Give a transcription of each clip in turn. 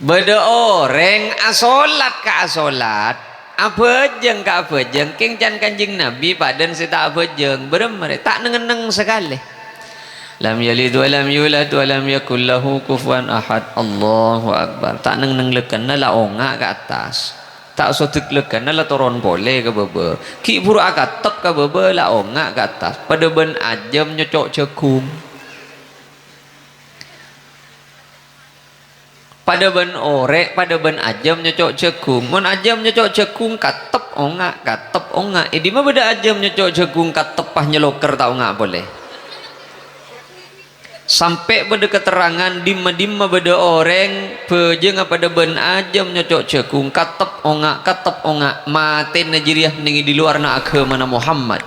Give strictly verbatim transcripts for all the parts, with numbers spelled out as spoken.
Bâdâ orèng asolat ka asolat, abhâjâng ka abhâjâng, kèng can Kanjeng Nabi padâna sè ta' abhâjâng. Bârâmma rè? Ta' neng-enneng sakalè. Lam yalid wa lam yulad wa lam yakul lahu kufuwan ahad. Allahu Akbar. Ta' neng-enneng lèkkanna la onga' ka attas. Ta' sodek lèkkanna la toron polè ka bâbâ. Ghi' bhuru akattep ka bâbâ la onga' ka attas. Padâ bân ajâm nyoco' jhâghung. Padâ bân orè', padâ bân ajâm nyoco' jhâghung. Mon ajâm nyoco' jhâghung, kattep onga', kattep onga'. È dimma bâdâ ajâm nyoco' jhâghung, kattep pas nyalokèr ta' onga' polè? Sampè' bâdâ katerrangan dimma-dimma bâdâ orèng bhâjângnga padâ bân ajâm nyoco' jhâghung, kattep onga', kattep onga'. Matèna jârèya neng è di lowarra aghâmana Muhammad.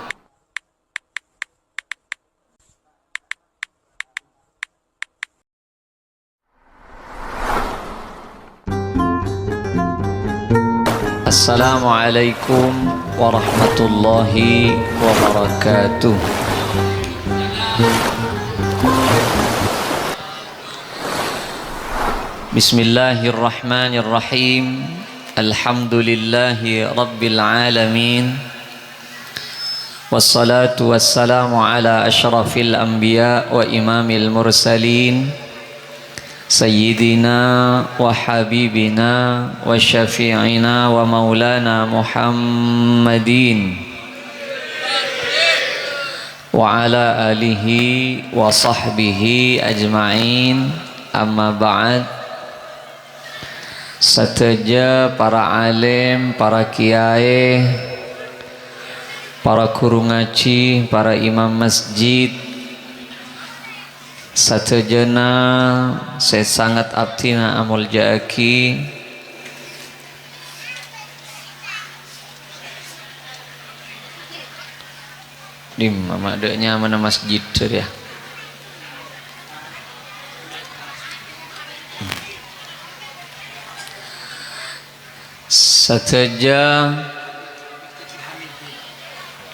Assalamualaikum warahmatullahi wabarakatuh. Bismillahirrahmanirrahim. Alhamdulillahi rabbil alamin. Wassalatu wassalamu ala asyrafil anbiya wa imamil mursalin, sayyidina wa habibina wa syafi'ina wa maulana Muhammadin, wa ala alihi wa sahbihi ajma'in. Amma ba'd. Sadhâjâ para alim, para kiyaè, para ghuru ngajhi, para imam masjid, sadhâjâna sè sanget abdhina amoljâ'aghi. Dimma ma' dâ' nyamana masjid, ya? Sadhâjâ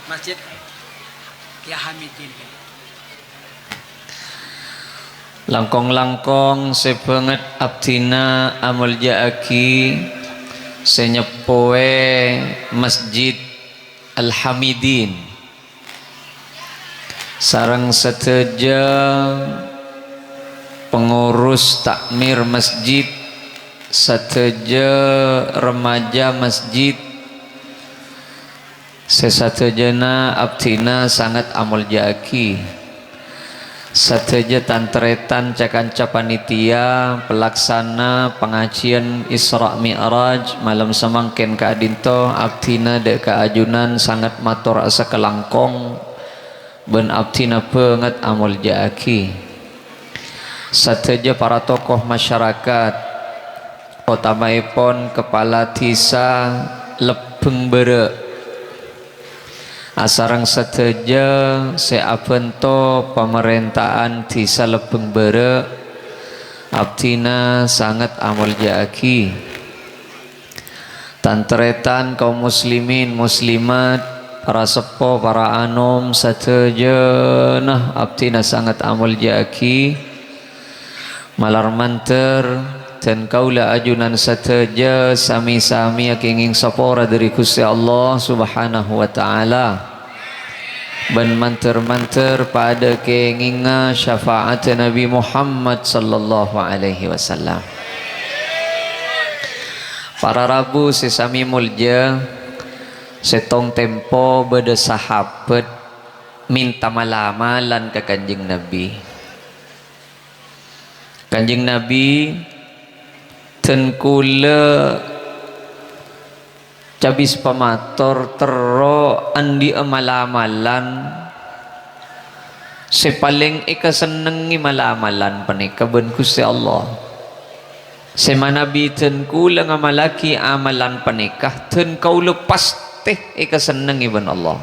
Masjid Kiai Hamidin. Langkong-langkong sè bângèt abdhina amoljâ'aghi sè nyeppowè Masjid Al-Hamidin, sareng sadhâjâ pengurus takmir masjid, sadhâjâ remaja masjid, sè sadhâjâna abdhina sanget amoljâ'aghi. Sadhâjâ tan-tarètan ca-kanca panitia pelaksana pangajiyân Isra Mi'raj malem samangkèn ka'dinto, abdhina dâ' ka ajunan sanget mator sakalangkong bân abdhina bângèt amoljâ'aghi. Sadhâjâ para tokoh masyarakat, otamaèpon Kepala Dhisa Lebbeng Bârâ', asareng sadhâjâ sè abhânto pamarènta'an Dhisa Lebbeng Bârâ', abdhina sanget amoljâ'aghi. Tan-tarètan kaum muslimin muslimat, para seppo, para anom, sadhâjâna abdhina sanget amoljâ'aghi. Malar mandhâr, dhân kaulâ ajunan sadhâjâ sami-sami akèngèng sapora dhâri Ghustè Allah Subhanahu wa Ta'ala, bân mandhâr-mandhâr padâ kèngèngnga syafa'atta Nabi Muhammad sallallahu alaihi wasallam. Para rabu sè sami molja, sèttong tempo bâdâ sahabat mènta mal-amalan ka Kanjeng Nabi. Kanjeng Nabi, dhân kaulâ cabis pamator terro andi'â mal-amalan sè palèng èkasennengngè mal-amalan panèka bân Ghustè Allah. Sè manabi dhân kaulâ ngamallaghi amalan panèka, dhân kaulâ pastè èkasennengngè bân Allah.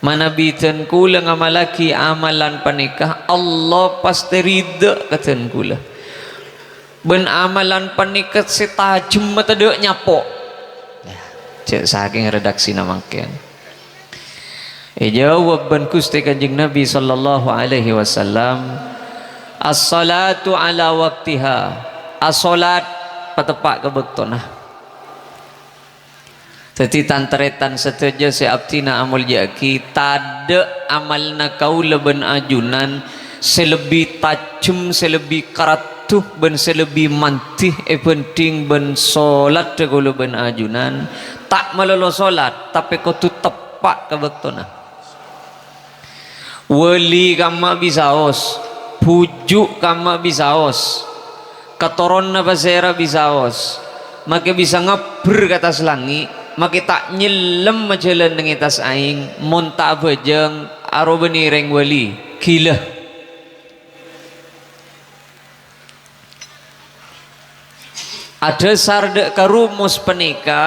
Manabi dhân kaulâ ngamallaghi amalan panèka, Allah pastè ridha ka dhân kaulâ. Bân amalan panèka sè tajemma tadâ' nyapo'. Yâ, jhâ' sakèng redaksina mangkèn. Èjâwâb bân Ghustè Kanjeng Nabi sallallahu alaihi wasallam, "As-salatu ala waqtiha, Asolat pateppa' ka bâktona. Dhâddhi, tan-tarètan sadhâjâ sè abdhina amolja'aghi, tadâ' amalna kaulâ bân ajunan sè lebbi tajhem, sè lebbi karaddhu, bân sè lebbi mandhi èbhândhing bân solatta kaulâ bân ajunan. Ta' malolo solat, tapè kodhu teppa' ka bâktona. Wali kamma bisaos, bhuju' kamma bisaos, katoronna pasèra bisaos, makè bisa ngabbher ka attas langngè', makè ta' nyellem ajhâlân neng è attas aèng, mon ta' abhâjâng, arowa bânnè rèng wali, ghilâ. Adhâsar dâ' ka rumus panèka,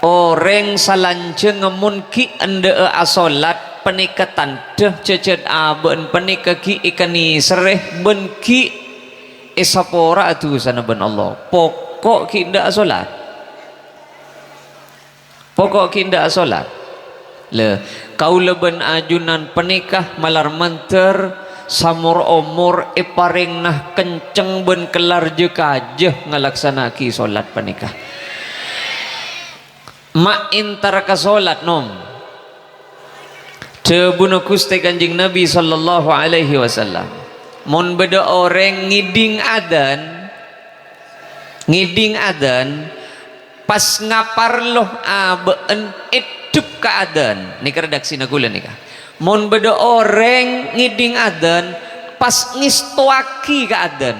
orèng salanjhângnga mon ghi' endâ'â asolat panèka tandhâ jhâjhât abâ'na panèka ghi' èkanèserrè bân ghi' èsapora'a dhusana bân Allah. Poko' ghi' endâ' asolat. Poko' ghi' endâ' asolat. Lè, kaulâ bân ajunan panèka malar mandhâr samor omor èparèngana kenceng bân kellar jâ-kajâ ngalaksana'aghi solat panèka. Ma' entar ka solat, Nom. Dhâbuna Ghustè Kanjeng Nabi sallallahu alaihi wasallam, "Mon bâdâ orèng ngèdhing adzan, ngèdhing adzan, pas ngaparlo abâ'na èdhep ka adzan." Nèka redaksina kaulâ nèka. "Mon bâdâ orèng ngèdhing adzan, pas ngèstowaghi ka adzan."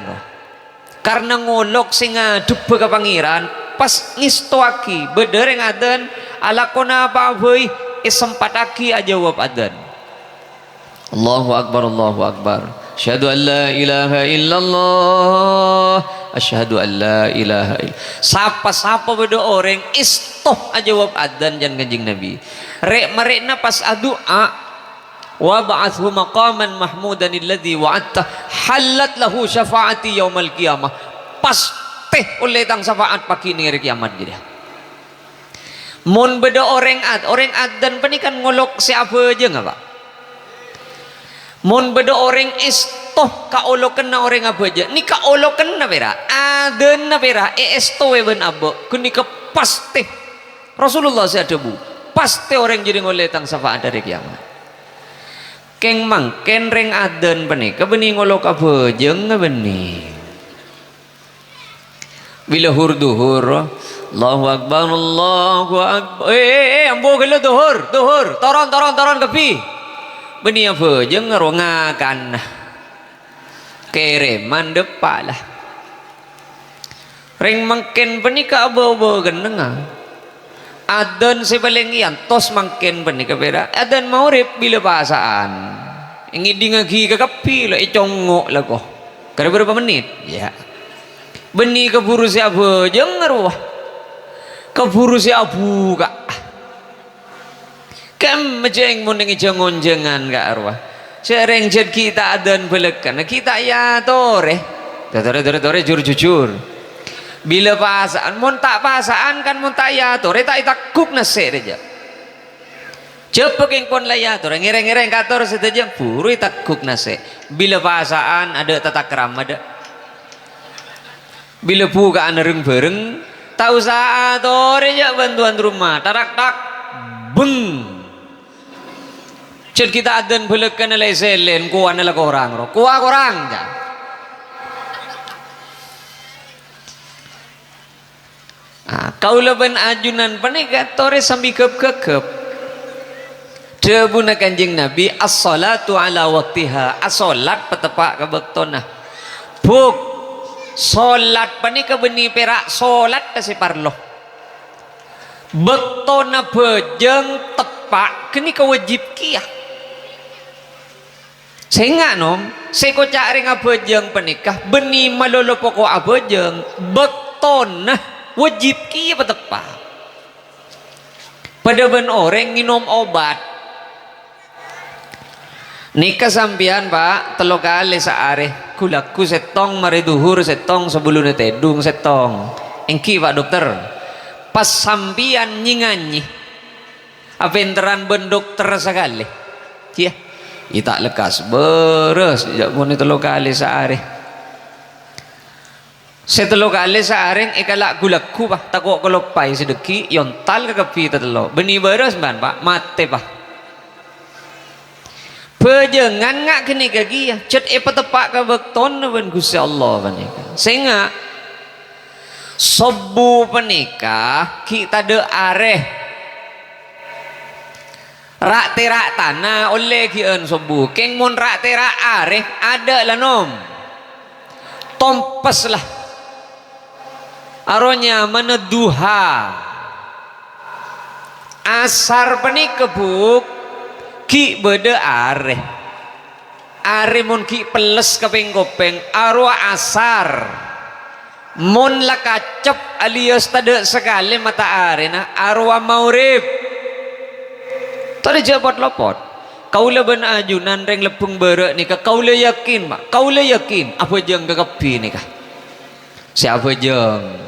Karna ngolok sè ngadhebbhâ ka Pangèran, pas ngèstowaghi, bâdâ rèng adzan, alako napa'a bhâi, èsempattaghi ajâwâb adzan. Allahu Akbar, Allahu Akbar. Asyhadu an la ilaha illallah. Asyhadu an la ilaha ill-, sapa-sapa bâdâ orèng èsto ajâwâb adzan can Kanjeng Nabi. Rè'-marè'na pas adu'a, "Wab'atshu maqaman mahmudan alladzi wa'adtah, hallat lahu syafa'ati yaumal qiyamah." Pastè ollè tang syafaat paghi' neng arè kiyamat, ghi. Mon bâdâ orèng ad-, orèng adzan panèka kan ngolok sè abhâjâng, apa? Mon bâdâ orèng èsto ka olokanna orèng abhâjâng, nèka olokanna pèra', adzanna pèra' èèstowè bân abâ', ghânèka pastè. Rasulullah sè adhâbu, "Pastè orèng jârèya ngollè tang syafaat arè kiyamat." Kèng mangkèn rèng adzan panèka bânnè ngolok abhâjâng bânnè. Bilâ hur-dhuhur, Allahu Akbar, Allahu Akbar. Eh, eh, eh, ambu ghellâ' dhuhur, dhuhur. Toron, toron, toron kabbhi. Bânnè abhâjâng ro ngakan. Kèrèman dâpa' la. Rèng mangkèn panèka abâ-obâ kennengnga. Adzan sè palèng èantos mangkèn panèka pèra' adzan maghrib bilâ pasa'an. Ngèdhingngaghi ka kabbhi la ècongngo' lako. Kèra bârâmpa mennit? Iyâ. Bânnè kabhuru sè abhâjâng rowa. Kabhuru sè abhuka'. Kemma jhâ' mon neng è jhâng-onjhângan ka' rowa. Sè rèng jhât ghi' ta' adzan bâlâkana, ghi' ta' èyatorè. Torè, torè, torè, jur-jujur. Bilâ pasa'an, mon ta' pasa'an kan mon ta' èyatorè, ta' ètagghuk nasè' rèya. Jhâ' kèng pon la èyatorè, ngèrèng-ngèrèng kator sadhâjâ buru ètagghuk nasè'. Bilâ pasa'an, adâ' tatakrama, dâ'. Bilâ buka'an reng-bhâreng, ta' osa atorè jhâ' bân towan roma, tarak-tak, beng. Jhât ghi' ta' adzan bâlâkana la èsèlèn, kowana la korang, ro. Kowa korang, jhâ'. Ah, kaulâ bân ajunan panèka torè sambi ghâp-ghâghâp. Dhâbuna Kanjeng Nabi, "As-shalatu ala waqtiha," asolat pateppa' ka bâktona. Buk, solat panèka bânnè pèra' solatta sè parlo. Bâktona bhâjâng teppa' ghânèka wajib kèya. Sènga', Nom, sè èkoca' rèng abhâjâng panèka bânnè malolo poko' abhâjâng, bâktona wajib kèya pateppa'. Padâ bân orèng ngènom obat. Nèka sampèyan, Pa', tello kalè saarè, ghu-lagghu sèttong, marè dhuhur sèttong, sabellunna tèdung sèttong. Èngghi, Pa' Dokter, pas sampèyan nyè-nganyè, apènterran bân dokter sakalè. Iyâ. Iyâ ta' lekkas bârâs, jhâ' monè tello kalè saarè. Sè tello kalè saarè èkala' ghu-lagghu, Pa', tako' kaloppaè sè dhâggi', èyontal ka kabbhi tatello'. Bânnè bârâs, bân, Pa', matè, Pa'. Bhâjângan nga' ghânèka kèya, cè' èpateppa' ka bâktona bân Ghustè Allah panèka. Sènga', sobbhu panèka ghi' tadâ' arè. Ra'-tèra' tana ollè ghi'ân sobbhu. Kèng mon ra'-tèra' arè, adâ' la nom. Tompes la. Aro nyamana duha. Asar panèka, Bu', ghi' bâdâ arè. Arè mon ghi' pelles ka pèng-kopèng, arowa asar. Mon la kacep alias tadâ' sakalè mata arèna, arowa maghrib. Tadâ' jhâ' pot-lopot. Kaulâ bân ajunan rèng Lebbung Bârâ' nèka, kaulâ yakin, Pa', kaulâ yakin abhâjâng ka kabbhi nèka. Sè abhâjâng.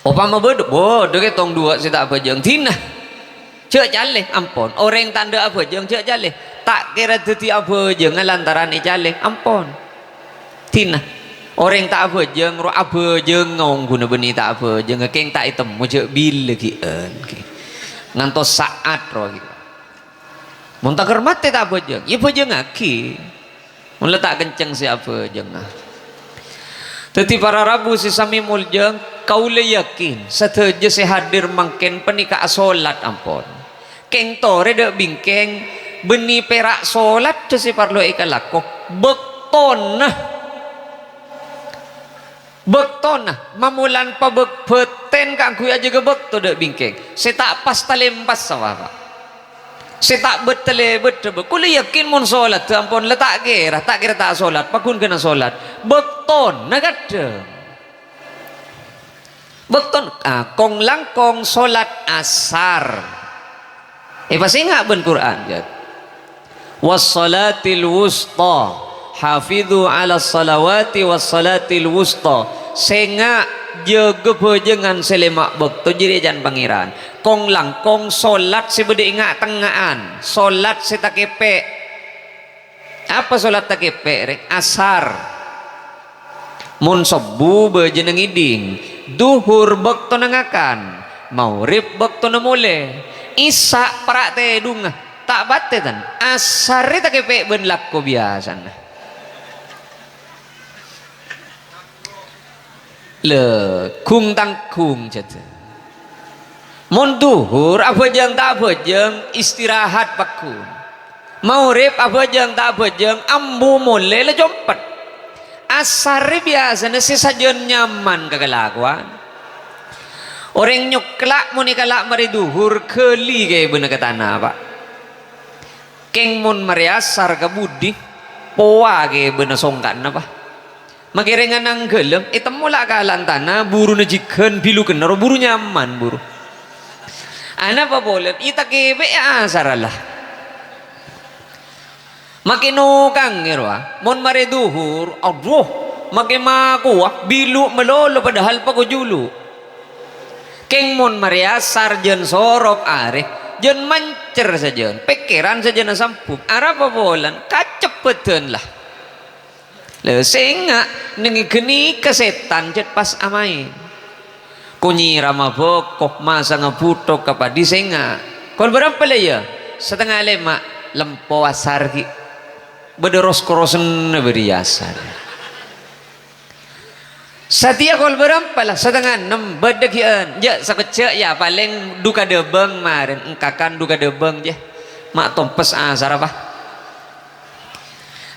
Opama bâdâ, bâdâ kè tong duwâ' sè ta' abhâjâng, dinah. Jhâ' calè, ampon. Orèng ta' endâ' abhâjâng, jhâ' calè. Ta' kèra dhâddhi abhâjângnga lantaran ècalè, ampon. Dinah. Orèng ta' abhâjâng, ro abhâjângnga ongghuna bânnè ta' abhâjângnga, kèng ta' ètemmo jhâ' bilâ ghi'ân, ghi. Ngantos sa'at ro ghi. Mon ta' kèra matè ta' abhâjâng, iyâ bhâjângngaghi. Mon la ta' kencèng sè abhâjângnga. Dhâddhi, para rabu sè samè molja, kaulâ yakin sadhâjâ sè hadir mangkèn panèka asolat ampon. Kèng torè dâ' bingkèng, bânnè pèra' solat sè parlo èkalako. Bâktona. Bâktona, mamolan pabâk-, bâtèn kaangghuy ajâgâ bâkto dâ' bingkèng. Sè ta' pas talèmpas sapa, Pa'. Sè ta' bât-talèbât, bâ-, kaulâ yakin mon solat ampon la ta' kèra, ta' kèra ta' solat, paghun ghânna solat. Bâktona kadhâng. Bâkton-, ah, kong-langkong solat asar. Èpasènga' bân Qur'an, ya. "Wassalatil wusta. Hafidhu 'alas salawati wassalatil wusta." Sènga', jâgâ bhâjângan sè lèma' bâkto jârèya can Pangèran. Kong-langkong solat sè bâdâ è nga'-tengnga'an, solat sè takèpè'. Apa solat takèpè', rè? Asar. Mon sobbhu bâjâna ngèdhing, dhuhur bâktona ngakan, maghrib bâktona molè, isya' para' tèdhungnga, ta' patè, tan. Asar rè takèpè' bân lako biyasana. Lè, ghung-tangghung jâdâ. Mon dhuhur abhâjâng ta' abhâjâng, istirahat pagghun. Maghrib abhâjâng ta' abhâjâng, ambu molè la compet. Asar rè biyasana sè sajân nyaman kakalakowan. Orèng nyokla' mon èkala' marè dhuhur, ghâli kèbâna ka tana, Pa'. Kèng mon marè asar ka budi, powa kèbâna songkanna, Pa'. Makèrèngan nangghâlem, ètemmo la' kala'an tana, buruna jigghân, bilughânna ro, buru nyaman, buru. Anapa polè? Ètakèpè'è asarra la. Makè nokangè rowa, mon marè dhuhur, adhu, makè makowa, bilu' malolo padahal pako julu'. Kèng mon marè asar jân sorop arè, jân mancèr sajân, pèkkèran sajân asambhung. Arapa polana? Kacep bâdân la. Lè, sènga', neng è ghânèka sètan cè' pas amaèn. Konyè rama bhâko, masanga bhuthok ka paddhi sènga'. Kol bârâmpa la iyâ? Satengnga lèma', lempo asar ghi'. Bâdâ ros-korosenna bâdâ è asar. Satèya kol bârâmpa la? Satengnga ennem, bâdâ ghi'ân. Jâ' sakejjhâ' iyâ, palèng dhu kadâbâng marèn, engkakan dhu kadâbâng jâ. Ma' tompes asar apa?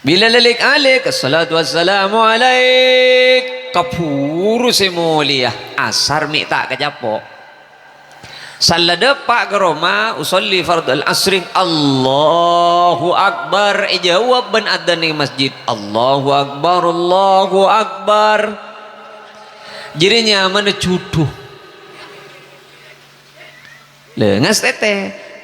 Bilal alik-alik, "Assalatu wassalamu alaik." Kabhuru sè molèya, asar mè' ta' kacapo'. Salla dâpa' ka roma, usolli fardhul asri, "Allahu Akbar." Èjâwâb bân adzan è masjid, "Allahu Akbar, Allahu Akbar." Jârèya nyamana judhu. Lè, ngastètè,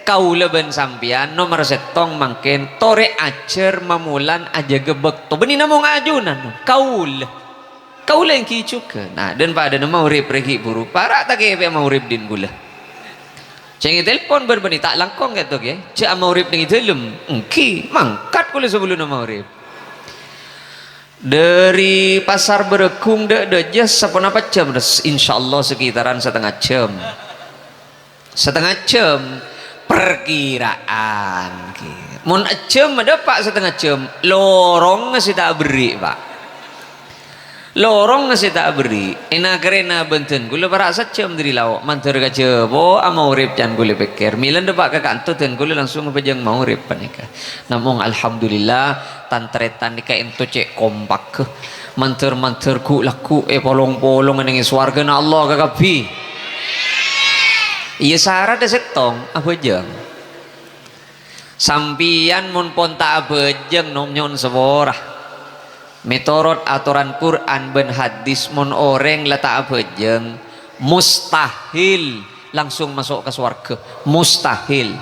kaulâ bân sampèyan nomer sèttong mangkèn torè ajhâr mamolan ajâgâ bâkto. Bânnè namong ajunan, kaulâ. Kaulâ èngghi jhughân. Nah, dân-padâna maghrib rè ghi' buru. Para' takèpè'è maghrib dhin kaulâ. Sèngè telpon bâr-bânnè ta' langkong kèto, Kè. Jâ' maghrib neng è dâlem. Èngghi, mangkat kaulâ sabellunna maghrib. Dhâri Pasar Bârâghung dâ'-, dâjâ saponapa jhâm, Res? Insyaallah sekitaran setengah jam. Setengah jam perkiraan, ghi. Mon ejjhâm adâpa' setengah jam, lorongnga sè ta' aberri', Pak. Lorongnga sè ta' aberri'. Èna-karèna bân dân kaulâ para' sajjhâm dhâri lao', mandhâr ka Jhâbâ, amaorèp can kaulâ pèkkèr. Mèla dâpa' ka kanto dân kaulâ langsung abhâjâng maorèp panèka. Namong alhamdulillah, tan-tarètan nèka ènto cè' kompakka. Mandhâr-mandhâr ghu'-lagghu' èpolong-polong neng è sowarghâna Allah kakabbhi. Iyâ, saradhâ sèttong, abhâjâng. Sampèyan mon pon ta' abhâjâng, nom nyo'on sapora. Mètorot atoran Qur'an bân hadis, mon orèng la ta' abhâjâng, mustahil langsung maso' ka sowarghâ. Mustahil.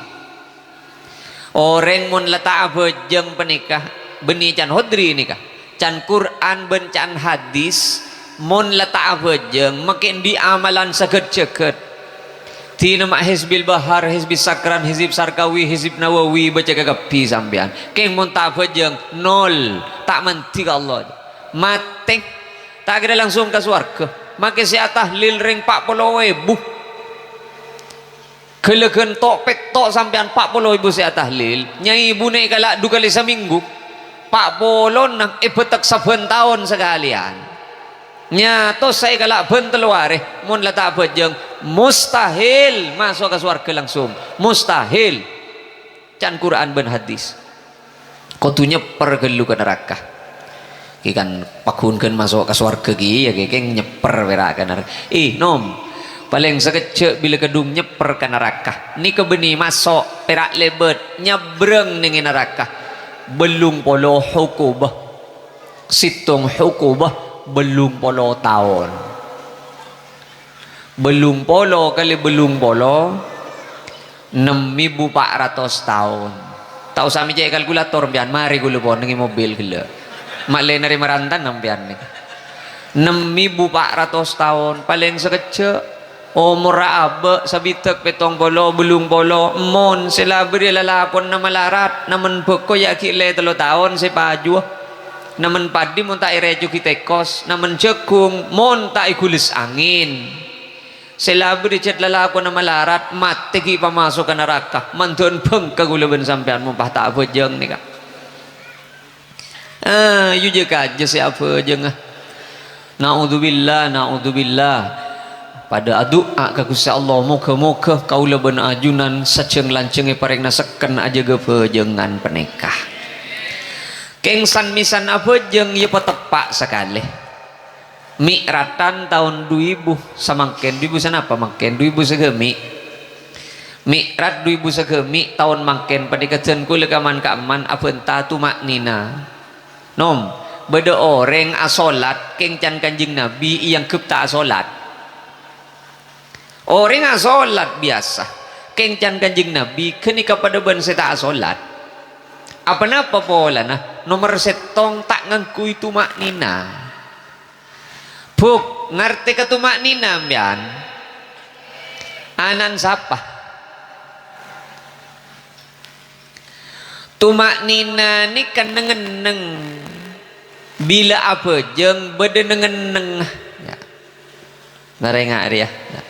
Orèng mon la ta' abhâjâng panèka, bânnè can Hodri nèka, can Qur'an bân can hadis, mon la ta' abhâjâng, makè andi' amalan sagât-jâgât? Dina ma' Hizbil Bahar, Hizbis Sakran, Hizib Sarkawi, Hizib Nawawi, baca kakabbhi sampèyan. Kèng mon ta' abhâjâng, nol, ta' mandhi ka Allah. Matè, ta' kèra langsung ka sowarghâ. Makè sè atahlil rèng pa' polo èbu. Ghâlâghân to'-pètto' sampèyan pa' polo èbu sè atahlil, nyai bunè' kala' du kalè samènggu, pa' polona èbâtek sabbhân taon sakalèyan. Nyatosa èkala' bân tello arè, mon la ta' abhâjâng, mustahil maso' ka sowarghâ langsung. Mustahil. Can Qur'an bân hadis. Kodhu nyèpper ghâllu ka naraka. Ghi kan paghun ghân maso' ka sowarghâ ghi, yâ ghi, kèng nyèpper pèra' ka naraka. Ih, nom, palèng sakejjhâ' bilâ kadhung nyèpper ka naraka. Nèka bânnè maso', pèra' lèbât, nyabbrâng neng è naraka. Bâllung polo hukubah. Sèttong hukubah, bâllung polo taon. Bâllung polo kalè bâllung polo, nem èbu pa' ratos taon. Ta' osa mècè' kalkulator, sampèyan, marè kaulâ pon neng è mobil ghellâ'. Ma' lè narèma rantan sampèyan nèka. Nem èbu pa' ratos taon, palèng sakejjhâ'. Omorra abâ', sabidhâk pèttong polo, bâllung polo, mon sè la bâdâ lalakonna malarat, namen bhâko yâ ghi' lè tello taon sè pajuwâ. Namen paddhi mon ta' èrèjughi tèkos, namen jhâghung mon ta' èghulès angèn. Sè la bâdâ jhât lalakonna malarat, matè ghi' pamaso' ka naraka, mandhâ'ân bhângka kaulâ bân sampèyan mon pas ta' abhâjâng nèka. Ah, yu jâ-kajâ sè abhâjângnga. Na'udzubillah, na'udzubillah. Padâ adu'a ka Ghustè Allah, moghâ-moghâ kaulâ bân ajunan sajâng-lanjhâng èparèngana sekken ajâgâ bhâjângan panèka. Kèng san-mèsan abhâjâng yâ pateppa' sakalè. Mi'ratan taon du èbu samangkèn, du èbu sanapa mangkèn? Du èbu sagâmè'. Mi'raj du èbu sagâmè' taon mangkèn panèka dân kaulâ kaman-kaman abhânta tuma'nina. Nom, bâdâ orèng asolat kèng can Kanjeng Nabi èangghep ta' asolat. Orèng asolat biyasa kèng can Kanjeng Nabi ghânèka padâ bân sè ta' asolat. Aponapa polana? Nomer sèttong ta' ngangghuy tuma'nina. Buk, ngartè ka tuma'nina, sampèyan? Ana'na sapa? Tuma'nina nèka neng-enneng. Bilâ abhâjâng bâdâ neng-enneng. Ya. Marè nga' rèya. Ya.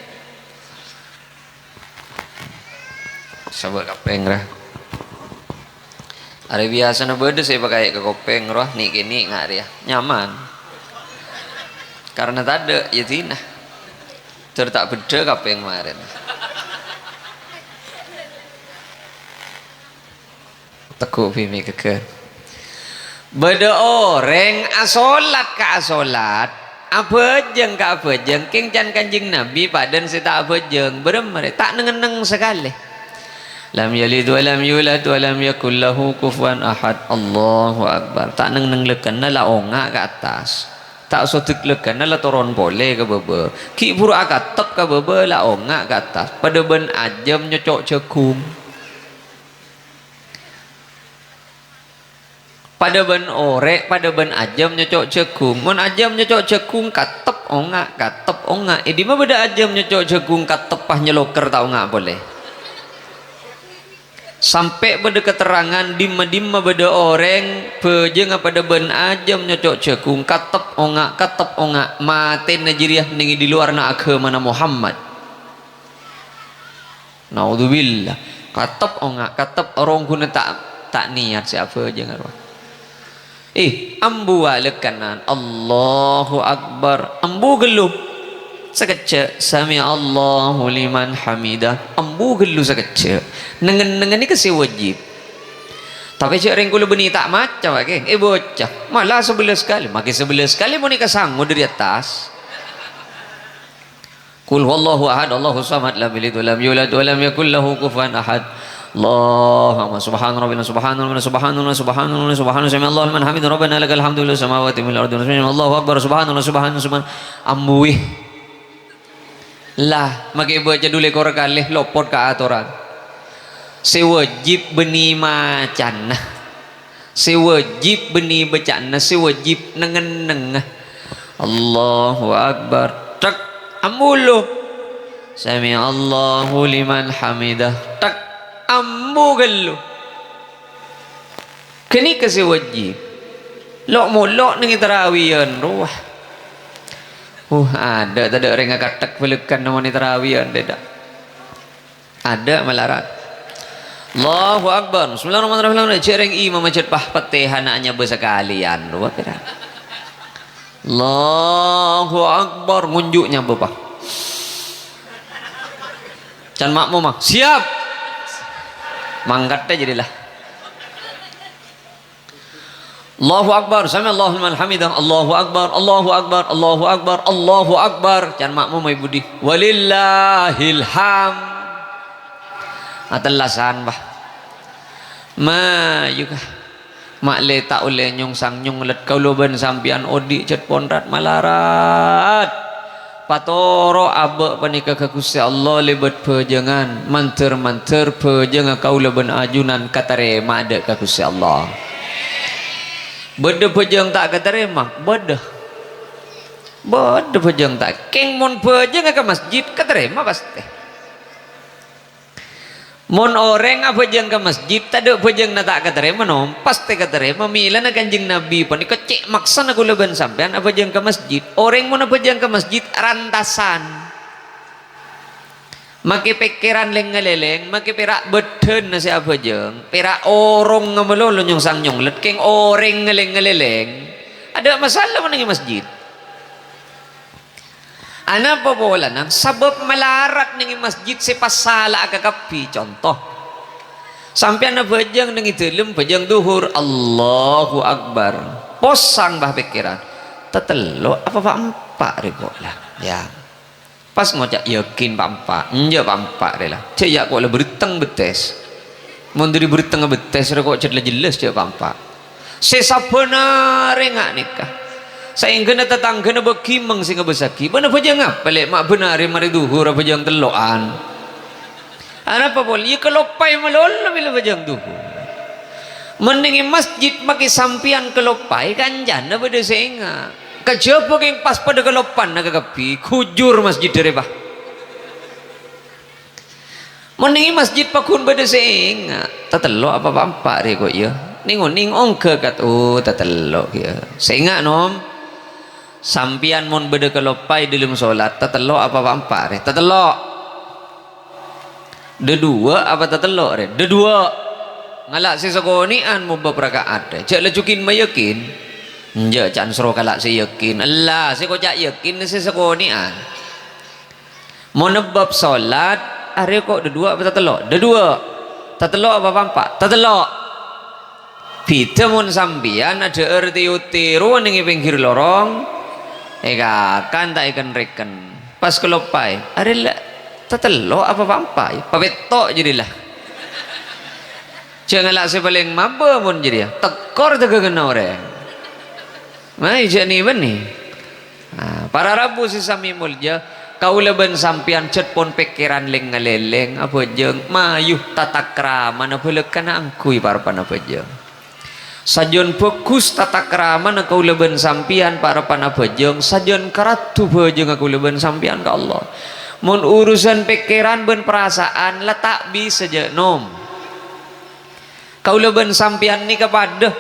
Sabâ' kapèng, ra. Arè biyasana bâdâ sè èpakaè' ka kopèng, rowa, nè'-kènè' nga' rèya. Nyaman. Karna tadâ', yâ dinah. Tor ta' bâdâ kapèng marèn. Teggu' bhimè ghâgghâr. Bâdâ orèng asolat ka asolat, abhâjâng ka abhâjâng, kèng can Kanjeng Nabi padâna sè ta' abhâjâng. Bârâmma rè? Ta' neng-enneng sakalè. Lam yalid wa lam yulad wa lam yakul lahu kufuwan ahad. Allahu Akbar. Ta' neng-enneng lèkkenna la onga' ka attas. Ta' sodek lèkkenna la toron polè ka bâbâ. Ghi' bhuru akattep ka bâbâ la onga' ka attas. Padâ bân ajâm nyoco' jhâghung. Padâ bân orè', padâ bân ajâm nyoco' jhâghung. Mon ajâm nyoco' jhâghung, kattep onga', kattep onga'. È dimma bâdâ ajâm nyoco' jhâghung, kattep pas nyalokèr ta' onga' polè? Sampè' bâdâ katerrangan dimma-dimma bâdâ orèng bhâjângnga padâ bân ajâm nyoco' jhâghung, katep onga', katep onga', matèna jârèya nèng è di lowarra aghâmana Muhammad. Naudzubillah. Katep onga', katep orèng ghuna ta', ta' niyat sè abhâjâng arowa. Eh, ambu alèkkanan, Allahu Akbar. Ambu ghâllu. Sakejjhâ', "Sami'allahu liman hamidah." Ambu ghâllu sakejjhâ'. Nengngen-nengngen nèka sè wajib. Tapè jhâ' rèng kaulâ bânnè ta' maca, Pak, eh, bâca. Mala sabellâs kalè, makè sabellâs kalè mon èkasango dâri attas. Qul huwallahu ahad, Allahus samad, lam yalid wa lam yulad wa lam yakul lahu kufuwan ahad. Allahumma subhana rabbina, subhana rabbina, subhana rabbina, subhana rabbina, subhana sami'allahu liman hamidah, rabbana lakal hamdu fis samawati wal ardi, subhana Allahu akbar, subhanallah, subhana, subhana. Ambuwi. Lah, makè bâca dhu lèkor kalè, lopot ka atoran. Sè wajib bânnè macana. Sè wajib bânnè bâca'anna, sè wajib neng-ennengnga. Allahu Akbar. Tek, ambu ghâllu. Sami'allahu liman hamidah. Tek, ambu ghâllu. Ghânèka sè wajib. Lo'-molo' nèng è tarawiyan rowa. Uh, adâ' tadâ' rèng akatthek bâlâkkan mon è tarawiyan, dâ'. Adâ' malarat. Allahu Akbar. Bismillahirrahmanirrahim. Jhâ' rèng imam ajhât, pah, Fatihana anyabâ sakalèyan. Rowa pèra'. Allahu Akbar. Ngonjhu' nyabâ, pah. Can ma'mum, ah. Siap. Mangkatta jârèya la. Allahu Akbar, sami'allahu liman hamidah, Allahu Akbar, Allahu Akbar, Allahu Akbar, Allahu Akbar. Can ma'mum, Ibu Di. Walillahil hamd. Atellasan, Bah. Mayu, kah. Ma'lè ta' ollè nyongsang nyonglet kaulâ bân sampèyan odi' jhât ponrat malarat. Patoro' abâ' panèka ka Ghustè Allah lèbât bhâjângan, mandhâr-mandhâr bhâjângnga kaulâ bân ajunan katarèma dâ' ka Ghustè Allah. Bâdâ bhâjâng ta' katarèma? Bâdâ. Bâdâ bhâjâng ta', kèng mon bhâjângnga ka masjid, katarèma pastè. Mon orèng abhâjâng ka masjid, tadâ' bhâjângnga ta' katarèma, nom? Pastè katarèma. Mèlana Kanjeng Nabi panèka cè' maksana kaulâ bân sampèyan abhâjâng ka masjid. Orèng mon abhâjâng ka masjid, rantasan. Makè pèkkèran lèng-ngalèlèng, makè pèra' bâdânna sè abhâjâng, pèra' orongnga malolo nyongsang nyonglet, kèng orèngnga lèng-ngalèlèng. Adâ' masalah mon nèng è masjid. Anapa polana? Sabâb malarat nèng è masjid sè pas sala'a kakabbhi. Conto, sampèyan abhâjâng nèng è dâlem, bhâjâng dhuhur, Allahu Akbar. Posang, Bah, pèkkèran. Tatello' apa pa'-empa' rè, kok, la? Ya. Pas ngoca', "Yakin pa'-empa'." Enjâ' pa'-empa' rè, la. Jâ' iyâ kok la bârteng bettès. Mon dâri bârtengnga bettès rè kok jâ' la jellas jâ' pa'-empa'. Sè sabânarè nga' nèka. Saèngghâna tatangghâna bâghi mèng sè ngabâssaghi. Bâ'na bhâjâng apa, Lè', ma' bânarè marè dhuhur abhâjâng tello'an? Anapa polè? Iyâ kaloppaè malolo bilâ bhâjâng dhuhur. Mon nèng è masjid makè sampèyan kaloppaè, kancana bâdâ sè enga'. Kajhâbhâ kèng pas padâ kaloppana kakabbhi, ghujur masjid dâri, Bah. Mon nèng è masjid pagghun bâdâ sè enga', tatello' apa pa'-empa' rè kok, iyâ? Nèng-onèng ongghâ kat, oh, tatello' kèya. Sè enga', nom. Sampèyan mon bâdâ kaloppaè dâlem solat, tatello' apa pa'-empa' rè? Tatello'. Dâduwâ' apa tatello' rè? Dâduwâ'. Ngala' sè sakonè'an mon bâb raka'at rè. Jâ' laju kin-mayakin. Enjâ' can soro kala' sè yakin. Ella, sè koca' yakin sè sakonè'an. Mon bâb solat, arè kok dâduwâ' apa tatello'? Dâduwâ'. Tatello' apa pa'-empa'? Tatello'. Bhidhâ mon sampèyan adhâ'âr tèyo-tèro nèng è pèngghir lorong, èkakan ta' èken-rèken. Pas kaloppaè, arè la tatello' apa pa'-empa', yâ? Papètto' jârèya la. Jâ' ngala' sè palèng mabâ mon jârèya, tèkor dâgânganna orèng. Mayu jâ' nè-bânnè. Nah, para rabu sè samè molja, kaulâ bân sampèyan jhât pon pèkkèran lèng-ngalèlèng, abhâjâng, mayu tatakramana bhâlâkana angghuy parappa'na abhâjâng. Sajân bhâghus tatakramana kaulâ bân sampèyan parappa'na abhâjâng, sajân karaddu bhâjângnga kaulâ bân sampèyan ka Allah. Mon urusan pèkkèran bân parasaan la ta' bisa jâ' nom. Kaulâ bân sampèyan nèka padâ.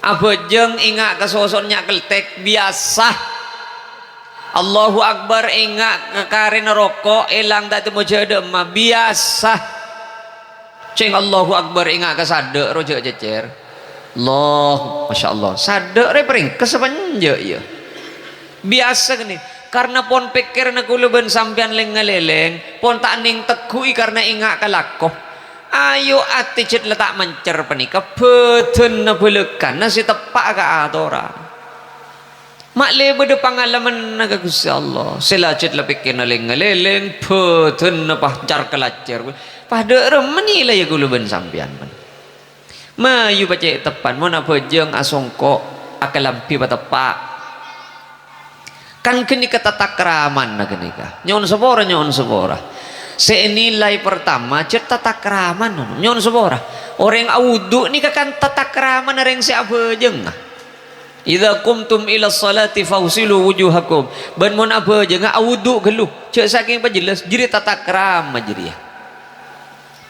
Abhâjâng, enga' ka soso'na nya' keltek, biyasa. Allahu Akbar, enga' ka karèna roko', èlang ta' temmo jâ' dâ'emma, biyasa. Cèng Allahu Akbar, enga' ka sadâ' ro jâ' cècèr. Allah, masyaallah. Sadâ' rè parèngkes apa enjâ', iyâ? Biyasa kènè, karna pon pèkkèranna kaulâ bân sampèyan lèng-ngalèlèng, pon ta' nèng tegghu'i karna enga' ka lako. Ayo, atè cèt la ta' mancer panèka, bhâdhânna bhâlâkana sè teppa' ka atoran. Ma' lè bâdâ pangalamanna ka Ghustè Allah, sè la cèt la pèkkèranna lèng-ngalèlèng, bhâdhânna pancar kalacèr. Padâ remma nilai kaulâ bân sampèyan, bân. Mayu pacè' teppan, mon abhâjâng asongko', akalambhi pateppa'. Kan ghânèka tatakramanna ghânèka. Nyo'on sapora, nyo'on sapora. Sè ènilai partama, cèt tatakraman, nyo'on sapora. Orèng awudu' nèka kan tatakramanna rèng sè abhâjângnga. "Idza qumtum ila sholati faghsilu wujuhakum." Bân mon abhâjângnga awudu' ghâllu, jâ' sakèng pajhellas, jârèya tatakrama jârèya.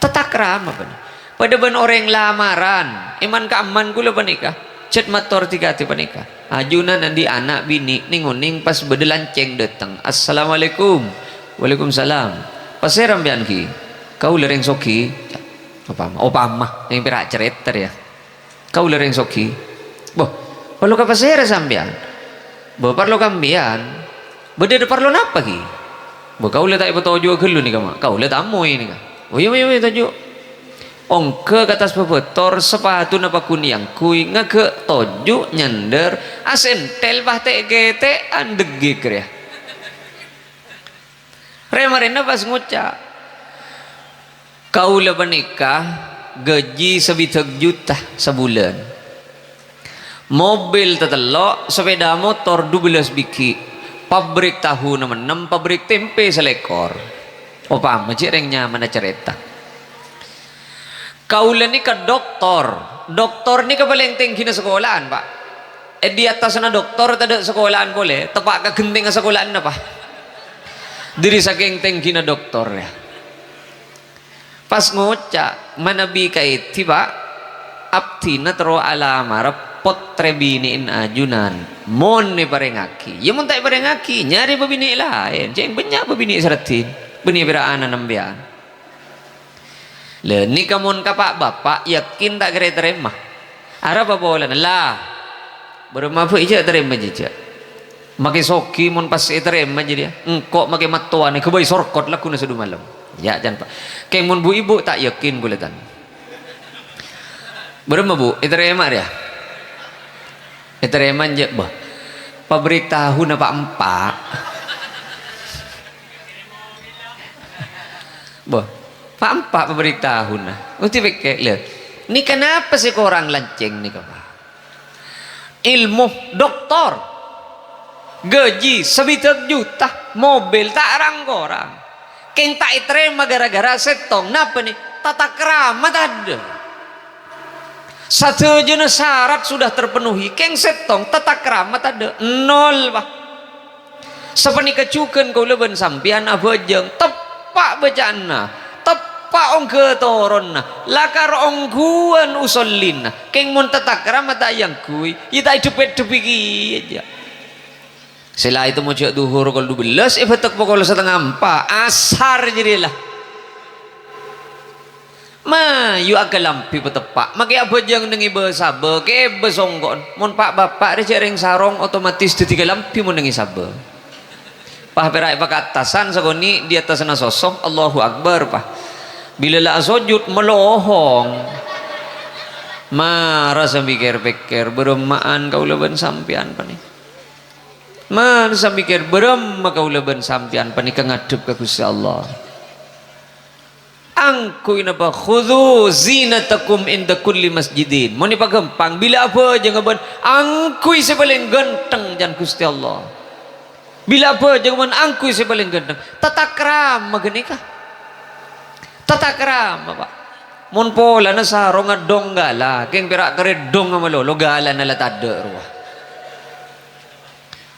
Tatakrama, bân. Padâ bân orèng lamaran, è man-ka'emman kaulâ panèka, cèt mator dhikadhi panèka. Ajunan andi' ana' binè' nèng-onèng pas bâdâ lancèng dâteng. "Assalamualaikum." "Waalaikumsalam." "Pasèra sampèyan, Ghi?" "Kaulâ rèng soghi." Opama, opama, yang pèra' carèta rèya. "Kaulâ rèng soghi." "Bâh, parlo ka pasèra sampèyan?" "Bâh, parlo ka sampèyan." "Bâdâ parlo napa, Ghi?" "Bâh, kaulâ ta' èpatojuwâ ghâllu nèka, Ma'. Kaulâ tamoy nèka." "Oh, iyâ, iyâ, iyâ, toju'." Ongghâ ka attas bâbâtor, sapatuna paggun èangghuy, ngaghâ' toju', nyandâr, asèntèl, pas tè'-kètè'an dâgghi' rèya. Rè-marèna pas ngoca', "Kaulâ panèka gajhi sabidhâk juta sabulân. Mobil tatello', sapèda motor dubellâs bighi', pabrik tahu nem-ennem, pabrik tèmpè salèkor." Opama jâ' rèng nyamana carèta. "Kaulâ nèka doktor. Doktor nèka palèng tèngghina sakola'an, Pa'. È di attasna doktor tadâ' sakola'an polè, teppa' ka ghentèngnga sakola'anna, Pa'." Dâri sakèng tèngghina doktor, yâ. Pas ngoca', "Manabi kaèdhi, Pa', abdhina terro alamara pottrè binè'en ajunan. Mon èparèngaghi, yâ mon ta' èparèngaghi, nyarè bâbinè' laèn. Cè' bânnya' bâbinè' sè raddhin, bânnè pèra' ana'na sampèyan." Lha, nèka mon ka pa'-bapa', yakin ta' kèra ètarèma? Arapa polana? La, bârâmma bhâi jâ' tarèma jâjâ. Makè soghi mon pas ètarèma jârèya, engko' makè mattowana ghâbây sorkot lagghuna sè du malem. Yâ, can, Pa'. Kèng mon bu-ibu, ta' yakin kaulâ, tan. Bârâmma, Bu, ètarèma rèya? Ètarèma jâ', bâh. Pabrik tahuna pa'-empa'. Bâh, pa'-empa' pabrik tahuna. Mesti pèkkè, lè, nèka napa sè korang lancèng nèka, Pa'? Ilmu doktor. Gajhi sabidhâk juta, mobil ta' rang-korang. Kèng ta' ètarèma ghârâ-ghârâ sèttong. Napa nè? Tatakrama tadâ'. Sadhâjâna syarat sudah terpenuhi, kèng sèttong tatakrama tadâ', nol, Pa'. Sapanèka jhughân kaulâ bân sampèyan abhâjâng, teppa' bâca'anna, teppa' ongghâ toronna, lakar ongghuwân ushollina, kèng mon tatakrama ta' èangghuy, yâ ta' èdhep-èdhep kèya jâ'. Sè la ètemmo jâ' dhuhur kol dubellâs, èbâtek pokol satengnga empa', asar jârèya la. Mayu akalambhi pateppa', makè abhâjâng nèng è bâ-sabâ, kèbâ songko'en. Mon pa'-bapa' rè jâ' rèng sarong, otomatis dhâddhi kalambhi mon nèng è sabâ. Pas pèra' èpakattasan sakonè' di attasna sosso, Allahu Akbar, Pa'. Bilâ la asojud, malohong. Mara sambi kèr-pèkkèr, bârâmma'an kaulâ bân sampèyan panèka. Mara sambi kèr, bârâmma kaulâ bân sampèyan panèka ngadhep ka Ghustè Allah. Angghuy napa? "Khudzu zinatakum inda kulli masjidin." Mon èpaghâmpang, bilâ abhâjânga bân angghuy sè palèng ghântheng, can Ghustè Allah. Bilâ abhâjânga bân angghuy sè palèng ghântheng. Tatakrama ghânèka. Tatakrama, Pa'. Mon polana sarongnga dhong ghâlâ, kèng pèra' karè dhongnga malolo, ghâlâna la tadâ' rowa.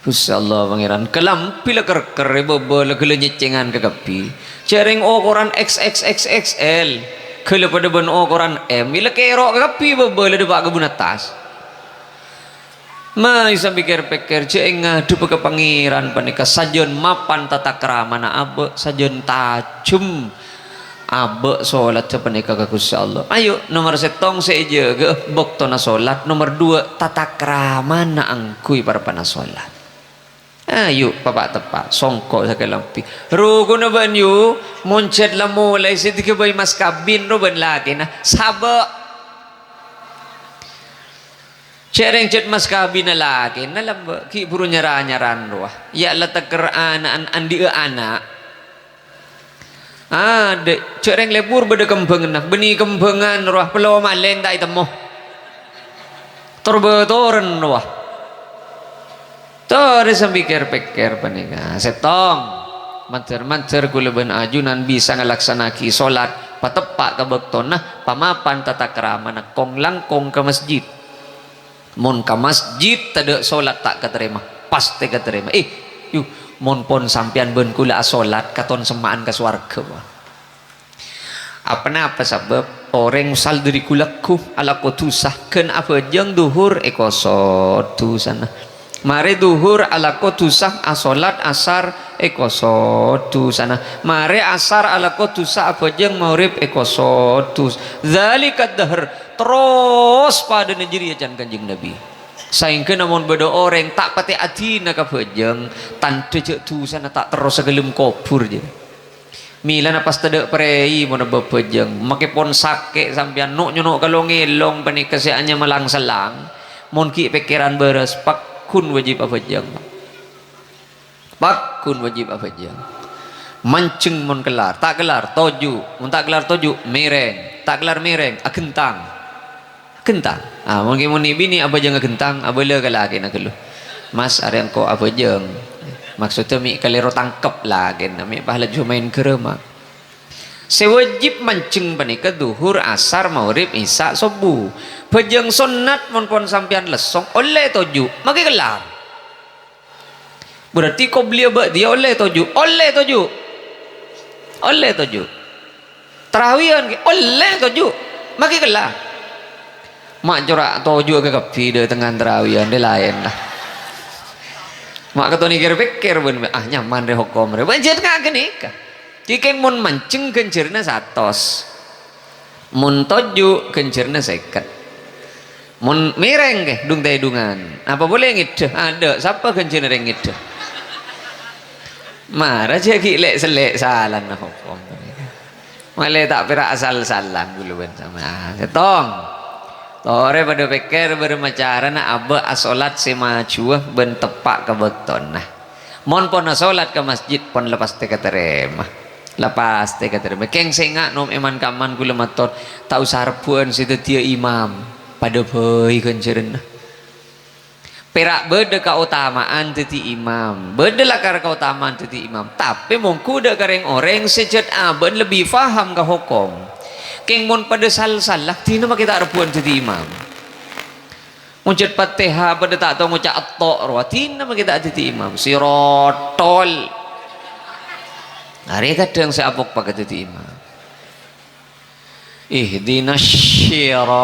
Masya Allah, Pangèran. Kalambhi la kèr-kèr, bâbâ la ghellâ' nyèccèngan kakabbhi. Jârèng okoran X X X X L. Ghâlâ padâ bân okoran M, ila kèro' kabbhi bâbâ la dâpa' ka bun attas. Mayu sambi kèr-pèkkèr, jhâ' èngadhebbhâ ka Pangèran panèka sajân mapan tatakramana abâ', sajân tajhem abâ' solatta panèka ka Ghustè Allah. Ayo, nomer sèttong sè èjâgâ bâktona solat, nomer duwâ' tatakramana angghuy parappa'na solat. Ayo, papa' teppa', songko' sakalambhi. Rokona bân yu, mon jhât la molaè sè èghâbây mas kabin ro bân lakèna, sabâ'. Jhâ' rèng jhât mas kabinna lakèna lambâ', ghi' bhuru nyara-nyaran rowa. Ya' la tèkèr ana'an andi'â ana'. Adâ', jhâ' rèng lebur bâdâ kembhânganna, bânnè kembhângan rowa, pello malèng ta' ètemmo. Tor bâtoren rowa. Torè sambi kèr-pèkkèr panèka. Sèttong, mandhâr-mandhâr kaulâ bân ajunan bisa ngalaksana'aghi solat pateppa' ka bâktona, pamapan tatakramana kong-langkong ka masjid. Mon ka masjid tadâ' solat ta' katarèma, pastè katarèma. Eh, yu, mon pon sampèyan bân kaulâ asolat, katon semma'an ka sowarghâ, mon. Aponapa sabâb? Orèng sal dhâri ghu-lagghu alako dhusa, ghân abhâjâng dhuhur èkosot dhusana. Marè dhuhur alako dhusa, asolat asar èkosot dhusana. Marè asar alako dhusa, abhâjâng maghrib èkosot dhus-, dzalika dahar. Terros padâna jârèya can Kanjeng Nabi. Saèngghâna mon bâdâ orèng ta' patè adina ka bhâjâng, tandhâ jhâ' dhusana ta' terros saghâlem kobhur, jâ. Mèlana pas tadâ' prèi mon abhâjâng, makè pon sakè' sampèyan no'-nyono' ka long-èlong panèka sè anyama lang-sellang, mon ghi' pèkkèran bârâs, pagghun wâjib abhâjâng. Pagghun wâjib abhâjâng. Manjheng mon kellar, ta' kellar, toju'. Mon ta' kellar toju', mèrèng. Ta' kellar mèrèng, aghentang. Aghentang. Ah, mon ghi' mon binè' abhâjâng aghentang, abâlâ ka lakèna ghâllu. "Mas, arè engko' abhâjâng." Maksoddhâ mè' kalèro tangkep lakèna, mè' pas laju maèn ghârâmma. Sè wâjib manjheng panèka dhuhur, asar, maghrib, isya, sobbhu. Bhâjâng sonnat mon pon sampèyan lessong, ollè toju', makè kellar. Berarti qobliyah ba'diyah ollè toju'? Ollè toju'? Ollè toju'? Tarawiyan ghi' ollè toju'? Makè kellar. Ma' cora' toju' ka kabbhi dâtengngan tarawiyan, rè laèn la. Ma' katon kèr-pèkkèr bân, ah, nyaman rè hokom rè. Bân jhât nga' ghânèka. Kèng mon manjheng ghânjhârânna satos. Mon toju' ghânjhârânna sèket. Mon mèrèng, ghi, dung-tèdungan. Apa polè ngèdhâ? Adâ', sapa ghânjhârânna rèng ngèdhâ? Mara jhâ' ghi' lè'-sellè' salana hokom. Malè ta' pèra' asal-salan ghulâ bân sampèyan. Ah, sèttong. Torè padâ pèkkèr bârâmma carana abâ' asolat sè majuwâ bân teppa' ka bâktona. Mon pon asolat ka masjid, pon la pastè katarèma. La pastè katarèma. Kèng sènga' nom èman-kamman ghulâ mator, ta' osa rebbhu'ân sè dhâddhiyâ imam. Padâ bhâi ghânjhârânna. Pèra' bâdâ kaotama'an dhâddhi imam. Bâdâ lakar kaotama'an dhâddhi imam. Tapè mongghu dâ' ka rèng-orèng sè jhât abâ'na lebbi paham ka hokom. Kèng mon padâ sal-sala, dinah makè ta' rebbhu'ân dhâddhi imam. Mon jhât Fatihah padâ ta' tao ngoca' etto' rowa, dinah makè ta' dhâddhi imam. Sirotol. Arè kadhâng sè apokpak dhâddhi imam. Ihdinas siratal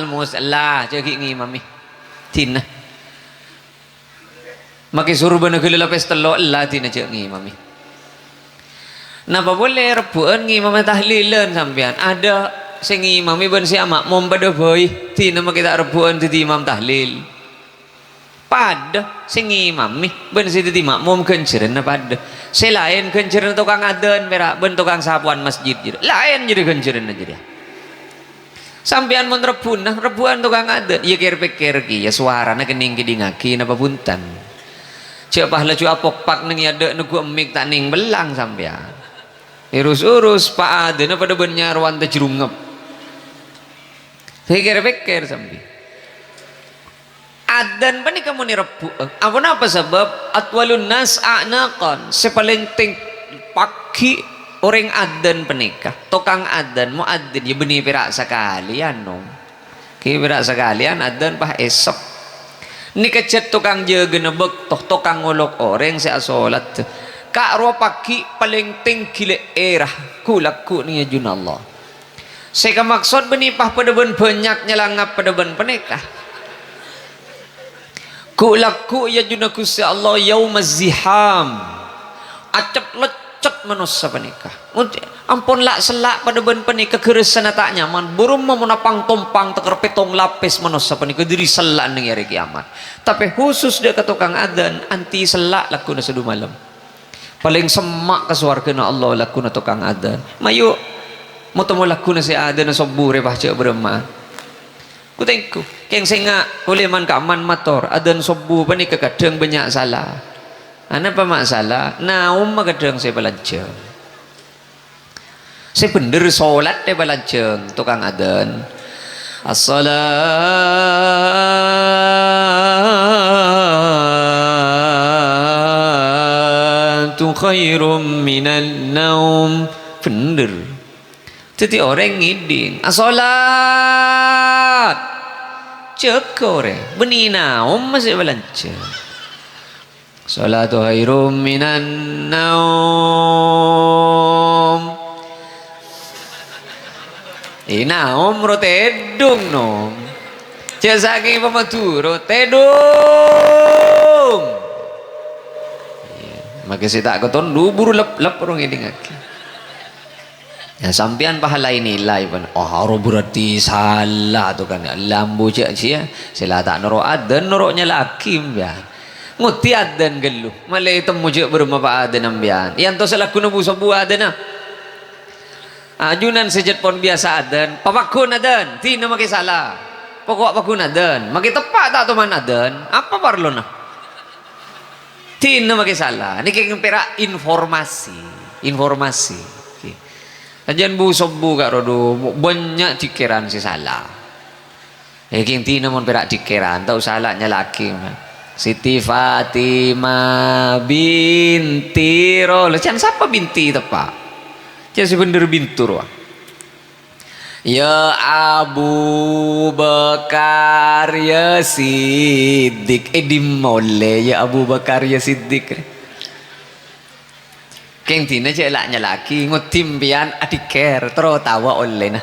mus-, la, jhâ' ghi' ngimami. Dinah. Makè surbâna ghellâ' lapès tello', la dinah jhâ' ngimami. Napa polè rebbhu'ân ngimami tahlilan sampèyan? Adâ' sè ngimami bân sè amakmom padâ bhâi, dinah makè ta' rebbhu'ân dhâddhi imam tahlil. Padâ sè ngimami bân sè dhâddhi makmom ghânjhârânna padâ. Sè laèn ghânjhârânna tokang adzan pèra' bân tokang sapowan masjid jârèya. Laèn jârèya ghânjhârânna jârèya. Sampèyan mon rebbhu'ân, rebbhu'ân tokang adzan, iyâ kèr-pèkkèr kèya sowarana kennèng èdingngaghi napa bhunten. Jhâ' pas laju apokpak neng è adâ' neggu' emmik ta' nèng bellâng sampèyan. Èrus-urus, pa-, adzanna padâ bân nyarowan tajrungep. Sè kèr-pèkkèr sambi. Adzan panèka mon èrebbhu'â. Aponapa sabâb? Atwalun nas a'naqan, sè palèng tèng-, paghi' orèng adzan panèka. Tokang adzan, muadzin, yâ bânnè pèra' sakalèyan, no. Ghi' pèra' sakalèyan adzan pas èsep. Nèka jhât tokang jâgâna bâkto, tokang ngolok orèng sè asolat. Ka' rowa paggi' palèng tèngghi lè' èra, ghu-lagghu' neng è ajunanna Allah. Sè èkamaksod bânnè pas padâ bân bânnya' nyalangap padâ bân panèka. Ghu-lagghu' è ajunanna Ghustè Allah yaumaz ziham. Acet-leccet manossa panèka. Ngonti-, ampon la'-sella' padâ bân panèka, ghârâsana ta' nyaman. Bârâmma mon apang-tompang tèkèr pèttong lapès manossa panèka dâri sella'an neng è arè kèyamat. Tapè khusus dâ' ka tokang adzan, anti sella' lagghuna sè du malem. Palèng semma' ka sowarghâna Allah lagghuna tokang adzan. Mayu, mo-, temmo lagghuna sè adzanna sobbhu rè, pas jhâ' bârâmma. Ku tèngghu, kèng sènga', kaulâ man-ka'man mator, adzan sobbhu panèka kadhâng bânnya' sala. Anapa ma' sala? Naomma kadhâng sè palanjhâng. Sè bhendher solat è palanjhâng, tokang adzan. "As-salatu khairum minan naum." Bhendher. Dhâddhi orèng ngèdhing, "As-salat!" Jâgâ orèng, bânnè naomma sè palanjhâng. "As-salatu khairum minan naum." Eh, naom ro tèdung, nom. Jhâ' sakèng pamadhurâ, tèdung. Iyâ, makè sè ta' katon du buru lep-lep ro ngèdingngaghi. Yâ, sampèyan pahala nilai, pan. Oh, aro berarti sala to, kan. Lambu jhâ' sèya, sè la ta' noro' adzan, noro' nyala'aghi, sampèyan. Ngodhi adzan ghâllu. Malè temmo jhâ' bârâmma pa adzan, sampèyan. Èyantos lagghuna bu-sobbhu adzanna. Ajunan sè jhât pon biyasa adzan, papagghun adzan, dina makè sala. Poko' pagghun adzan, makè teppa' ta' toman adzan, apa parlona? Dina makè sala. Nèkè pèra' informasi, informasi. Oke. Sajan bu-sobbhu, Ka' Rodo, bânnya' dhikèran sè sala. Eh, kèng dina mon pèra' dhikèran, ta' osa la nyala'aghi. Siti Fatimah binti Ro-, la, can sapa binti teppa'? Can sè bhendher bintu rowa. Ya Abu Bakar, ya Siddiq. Eh, dimma ollè, ya Abu Bakar, ya Siddiq. Kèng dina jhâ' la nyala'aghi, ngodhi sampèyan adhikkèr, terro tawa ollèna.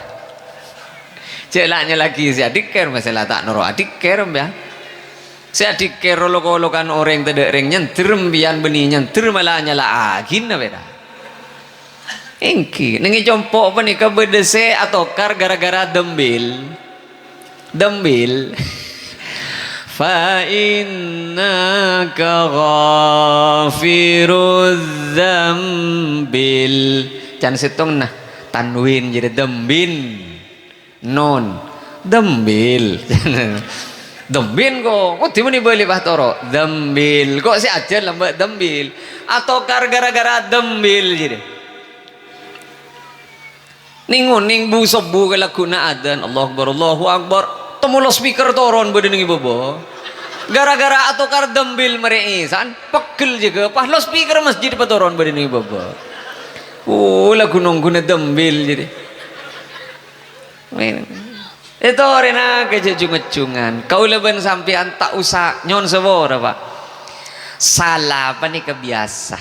Jhâ' la nyala'aghi sè adhikkèr, masalah ta' noro' adhikkèr sampèyan. Sè adhikkèr lo-kolokan orèng tadâ' rèng nyandher sampèyan bânnè nyandher mala nyala'aghina pèra'. Èngghi, neng è compo' panèka bâdâ sè atokar gara-gara dembil. Dembil. Fa innaka ghafirudz dzambil. Can sèttong, nah, tanwin jadi dembin. Nun. Dembil. Dembin ko'. Kok dimènè bâli pas toro'. Dembil. Kok sè ajhâr lambâ' dembil. Atokar gara-gara dembil jadi. Neng-oneng bu-sobbhu ka lagghuna adzan, "Allahu Akbar, Allahu Akbar." Temmo loudspeaker toron bâdâ neng è bâbâ. Gara-gara atokar dembil marè èsan, pegghel jâgâ, pas loudspeaker masjid patoron bâdâ neng è bâbâ. Oh, lagghu nongghuna dembil jadi. Ètorèna ka jhâ' jung-ejjungan. Kaulâ bân sampèyan ta' osa nyo'on sapora, Pa'. Sala panèka biyasa.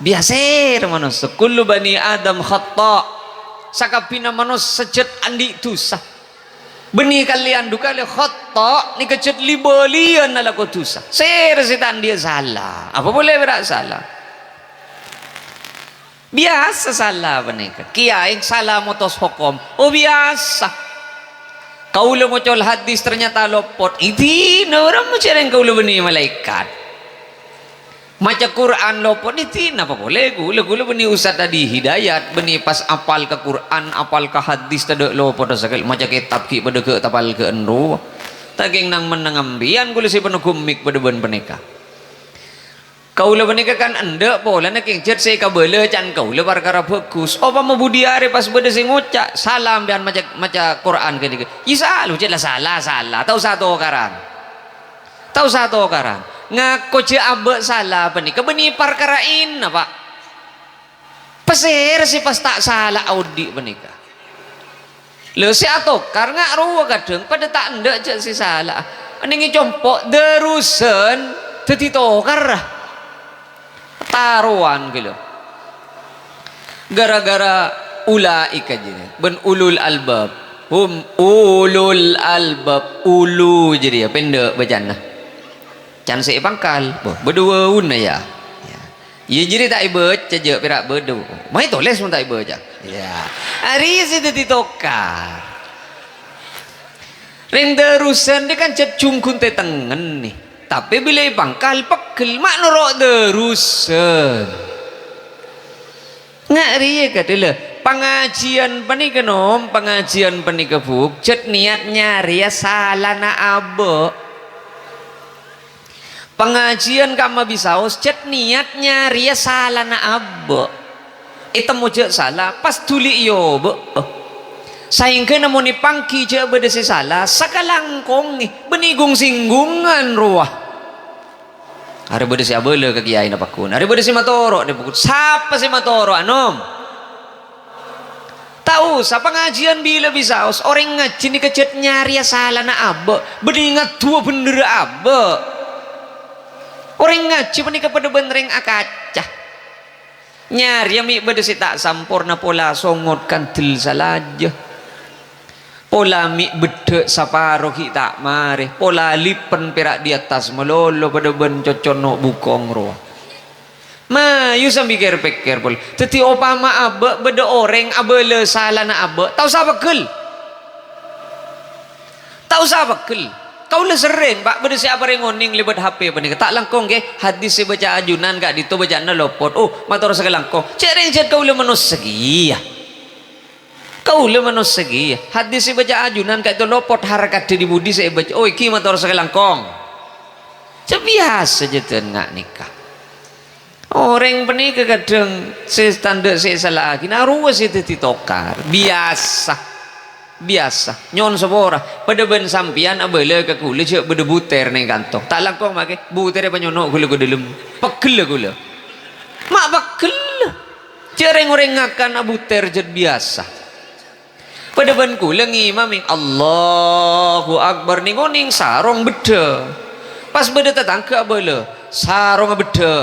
Biyasèra manossa. Kullu bani Adam khata'. Sakabbhiyânna manossa jhât andi' dhusa. Bânnè kalèyan du kalè khata' nèka jhât li-bâliyân alako dhusa. Sèra sè ta' andi'â sala? Apa polè pèra' sala? Biyasa sala panèka. Kèyaè sala motos hokom. Oh, biyasa. Kaulâ ngocol hadis ternyata lopot. Èdina bârâmma jhâreng kaulâ bânnè malaèkat. Maca Qur'an lopot, èdina apa polè kaulâ, kaulâ bânnè Ustaz Adi Hidayat, bânnè pas apal ka Qur'an, apal ka hadis, tadâ' lopot sakalè. Maca kètab ghi' padâ ghâ' tapal ghâ' enro. Ta' kèng nang-mennang sampèyan kaulâ sè panoghum mik padâ bân panèka. Kaulâ panèka kan endâ' polana kèng jhât sè èkabâlâ can kaulâ parkara bhâghus. Opama budi arè pas bâdâ sè ngoca', "Sala sampèyan maca, maca Qur'an ghânèka." Yâ sala, cè' la sala, sala. Ta' osa tokaran. Ta' osa tokaran. Ngako jhâ' abâ' sala panèka bânnè parkara ènna, Pa'. Pasèra sè pas ta' sala odi' panèka? Lha, sè atokar nga' rowa kadhâng padâ ta' endâ' jhâ' sè sala'a. Neng è compo' dârusan dhâddhi tokar. Tarowan ghâllu. Gara-gara ulaika jârèya, bân ulul albab. Hum ulul albab, ulu jârèya, pèndhâ' bâcana. Can sè èpangkal, bâ-, bâdâ wawuna, yâ. Yâ. Yâ, jârèya ta' èbâca, jâ' pèra' bâdâ. Mayu tolès mon ta' èbâca. Yâ. Arèya sè dhâddhi tokar. Rèng Darusan nè kan cè' jhungghun tè tengngen nè. Tapè bilâ èpangkal pegghel, ma' noro' Darusan. Nga' rèya kadhâlâ, pangajiyân panèka, Nom, pangajiyân panèka, Bu', jhât niyat nyarèya salana abâ'. Pangajiyân ka'emma bisaos, jhât niyat nyarèya salana abâ'. Ètemmo jhâ' sala, pas dhuli èobâ. Saèngghâna mon èpangghi jhâ' bâdâ sè sala, sakalangkongè, bânnè gung-sènggungan rowa. Arè bâdâ sè abâlâ ka kèyaèna pagghun. Arè bâdâ sè matoro' nè pagghun. Sapa sè matoro'a, Nom? Ta' osa pangajiyân bilâ bisaos. Orèng ngajhi nèka jhât nyarèya salana abâ'. Bânnè ngaddhuwâ bhendherrâ abâ'. Orèng ngajhi panèka padâ bân rèng akaca. Nyarèya mè' bâdâ sè ta' samporna pola songot kandel salajâ. Pola mè' beddhâ' saparo ghi' ta' marè, pola lipen pèra' di attas malolo padâ bân cocono' bukong rowa. Mayu sambi kèr-pèkkèr pol. Dhâddhi opama abâ' bâdâ orèng abâlâ salana abâ', ta' osa pegghel. Ta' osa pegghel. Kaulâ serrèng, Pa', bâdâ sè aparèng onèng lèbât H P panèka. Ta' langkong, ghi, hadis sè bâca ajunan ka'dinto bâca'anna lopot. Oh, mator sakalangkong. Cè' rèng jhât kaulâ manossa kèya. Kaulâ manossa kèya. Hadis sè bâca ajunan ka'dinto lopot, harakaddhâ di budi sè èbâca. Oh, èngghi mator sakalangkong. Sè biyasa jhâdhân nga' nèka. Orèng panèka kadhâng sè tandhâ sè èsala'aghi, na rowa sè dhâddhi tokar. Biyasa. Biyasa. Nyo'on sapora. Padâ bân sampèyan abâlâ ka kaulâ jhâ' bâdâ butèr neng kanto. Ta' langkong makè, butèrra èpanyono' kaulâ ka dâlem. Pegghellâ kaulâ. Ma' pegghellâ. Jhâ' rèng-orèng ngakan abutèr jhât biyasa. Padâ bân kaulâ ngimami, Allahu Akbar, neng-onèng sarong beddhâ. Pas bâdâ tatangghâ abâlâ, sarongnga beddhâ.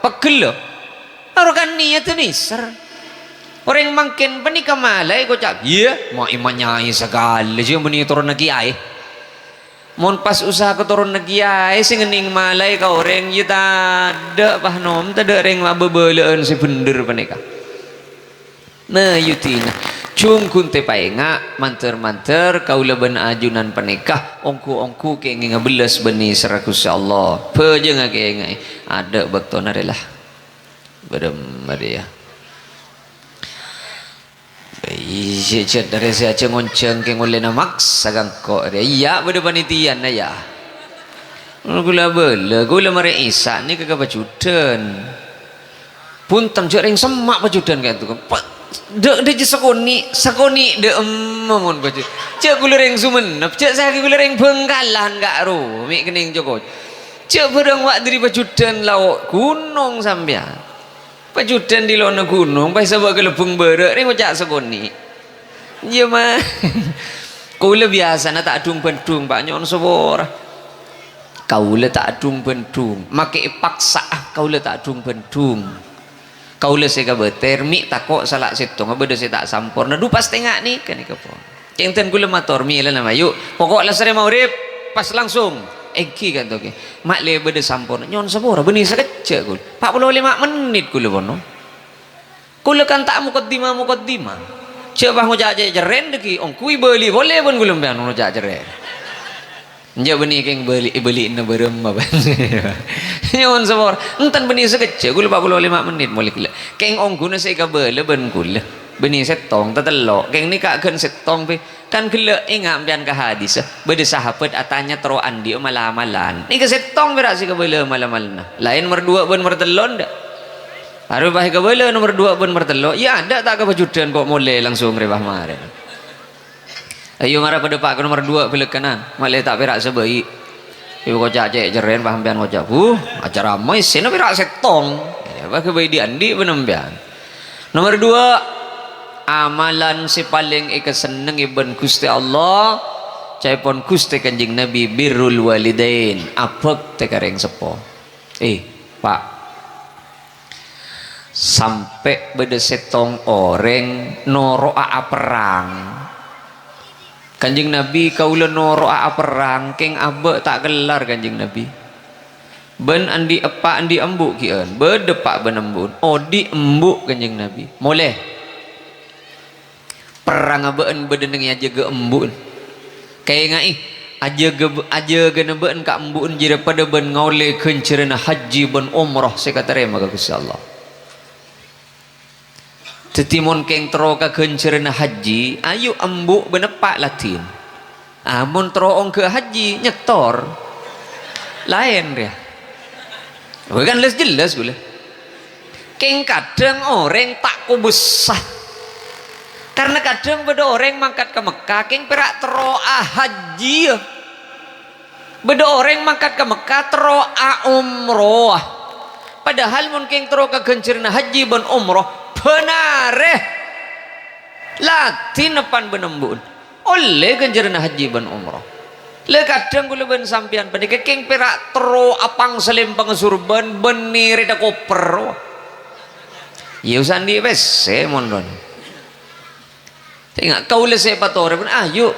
Pegghellâ. Arokan niyaddhâ nèser. Orèng mangkèn panèka malaè koca', "Iyâ, ma' èmanyai sakalè, jhâ' bânnè toronna kèyaè." Mon pas usaha katoronna kèyaè sè ngennèng malaè ka orèng, iyâ tadâ', Pa', Nom, tadâ' rèng abâbâlâ'ân sè bhendher panèka. Nah, yudina, jhungghun tè paènga', mandhâr-mandhâr kaulâ bân ajunan panèka, ongghu-ongghu kèngènga bellas bânnè sèrra Ghustè Allah. Bhâjângnga kèngèngè, adâ' bâktona rè la. Bârâmma rèya. Iyâ, jhât arè sè ajhâ ngonjhâng kèng ollèna maksa ka engko' rèya. Iyâ, bâdâ panitiana, yâ. Kaulâ bâlâ, kaulâ marè Isa nèka ka pajudhân. Bhunten, jhâ' rèng semma' pajudhân ka'dinto. Pa-, dâ', dâ' jhâ' sakonè', sakonè' dâ' emma mon pajudhân. Jhâ' kaulâ rèng Songennep, jhâ' saèngghâ kaulâ rèng Bhângkalan ka'ro, mè' kennèng jhâ' ko-, jhâ' bhârâng wa' dâri pajudhân lao' ghunong sampèyan. Pajudhân di lo'na ghunong, pas sabâ' ka lebbâng bârâ', rè ngoca' sakonè'. Iyâ, ma. Kaulâ biyasana ta' dhung-bhândhung, Pa', nyo'on sapora. Kaulâ ta' dhung-bhândhung, makè èpaksa'a kaulâ ta' dhung-bhândhung. Kaulâ sè kabâtèr, mè' tako' sala sèttonga bâdâ sè ta' samporna, dhu pas tènga' nèka, nèka pon. Kèng dhân kaulâ mator, mèlana mayu. Poko' la sarè maghrib, pas langsung. Èngghi ka'dinto kè. Ma' lè bâdâ samporna. Nyo'on sapora, bânnè sakejjhâ' kaulâ. Pa' polo lèma' mennit kaulâ pono. Kaulâ kan ta' mokaddimah-mokaddimah. Jhâ' pas ngoca' cè' cerrèn dhâggi', ongghu èbâli polè bân kaulâ sampèyan ngoca' cerrèn. Enjâ' bânnè kèng bâli, èbâli'na bârâmma, bân. Nyo'on sapora. Enten bânnè sakejjhâ', kaulâ pa' polo lèma' mennit molè ghellâ'. Kèng ongghuna sè èkabâlâ bân kaulâ. Bânnè sèttong, tatello'. Kèng nèka ghân sèttong, bhâi. Kan ghellâ' ènga' sampèyan ka hadis, bâdâ sahabat atanya terro andi'â mal-amalan. Nèka sèttong pèra' sè èkabâlâ mal-amalanna. Laèn nomer duwâ' bân nomer tello' endâ'? Arè pas èkabâlâ nomer duwâ' bân nomer tello', iyâ adâ' ta' ka pajudhân ko' molè langsung rè pas marè. Ayo mara padâ pa' ka nomer duwâ' bâlâkkanan, malè ta' pèra' sabâi. Èkoca' cè' cerrèn pas sampèyan ngoca', "Buh, acara maèssèna pèra' sèttong." Yâ, pas ghâbây dhi'-andhi' bân sampèyan. Nomer duwâ', amalan sè palèng èkasennengngè bân Ghustè Allah, ca'èpon Ghustè Kanjeng Nabi, birrul walidain, abhâktè ka rèng seppo. Eh, Pa'. Sampè' bâdâ sèttong orèng noro'a aperrang. "Kanjeng Nabi, kaulâ noro'a aperrang, kèng abâ' ta' kellar, Kanjeng Nabi." "Bâ'ân andi' eppa', andi' embu' ghi'ân?" "Bâdâ eppa' bân embu'en." "Odi' embu', Kanjeng Nabi." "Molè." Perrangnga bâ'ân bâdâ neng è ajâgâ embu'en. Kaènga'è, ajâgâ, ajâgâna bâ'ân ka embu'en jârèya padâ bân ngaollè ghânjhârânna hajji bân omroh sè èkatarèma ka Ghustè Allah. Dhâddhi, mon kèng terro ka ghânjhârânna hajji, ayo embu' bân eppa' ladhin. Ah, mon terro ongghâ hajji, nyètor. Laèn rèya. Wah, kan les-jelas ghulâ. Kèng kadhâng orèng ta' kobâsa. Karna kadhâng bâdâ orèng mangkat ka Mekkah, kèng pèra' terro ahajjiyâ. Bâdâ orèng mangkat ka Mekkah, terro aomrowa. Padahal mon kèng terro ka ghânjhârânna hajji bân omroh, bân arè. Ladhin eppan bân embu'en. Ollè ghânjhârânna hajji bân omroh. La kadhâng ghulâ bân sampèyan panèka kèng pèra' terro apangsalèm pangasorbhân bân nèrèdhâ koper. Iyâ, osa andi' pèssè mon rowa. Enga', kaulâ sè èpatorè, bân, ayo.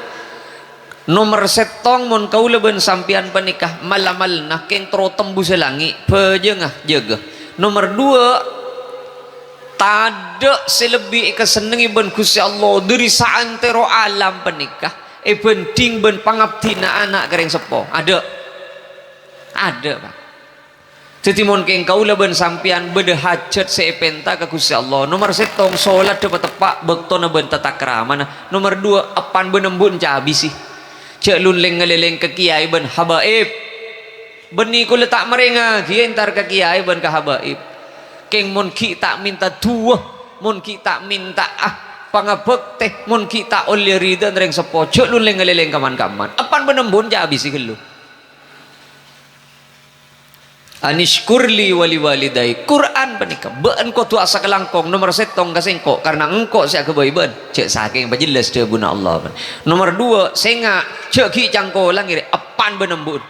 Nomer sèttong, mon kaulâ bân sampèyan panèka mal-amalna kèng terro tembus è langngè', bhâjângnga jâgâ. Nomer duwâ', tadâ' sè lebbi èkasennengngè bân Ghustè Allah dâri saantèro alam panèka èbhânding bân pangabdhina ana' ka rèng seppo. Adâ'. Adâ', Pak. Dhâddhi, mon kèng kaulâ bân sampèyan bâdâ hajhât sè èpènta ka Ghustè Allah, nomer sèttong, solatta pateppa' bâktona bân tatakramana. Nomer duwâ', eppan bân embu'en cabisi. Jhâ' lon lèng-ngalèlèng ka kèyaè bân habaib. Bânnè kaulâ ta' marèngaghi èntar ka kèyaè bân ka habaib. Kèng mon ghi' ta' mènta du'a, mon ghi' ta' mènta'a pangabhâktè, mon ghi' ta' ollè ridhâna rèng seppo, jhâ' lon lèng-ngalèlèng ka man-kamman. Eppan bân embu'en cabisi ghâllu. "Anishkur li wa liwalidaik." Qur'an panèka, "Bâ'ân kodhu asakalangkong nomer sèttong ka sèngko', karna èngko' sè aghâbây bâ'ân." Jhâ' sakèng pajellas dhâbuna Allah. Nomer duwâ', sènga', jhâ' ghi' cangkolang ngèrè, eppan bân embu'en.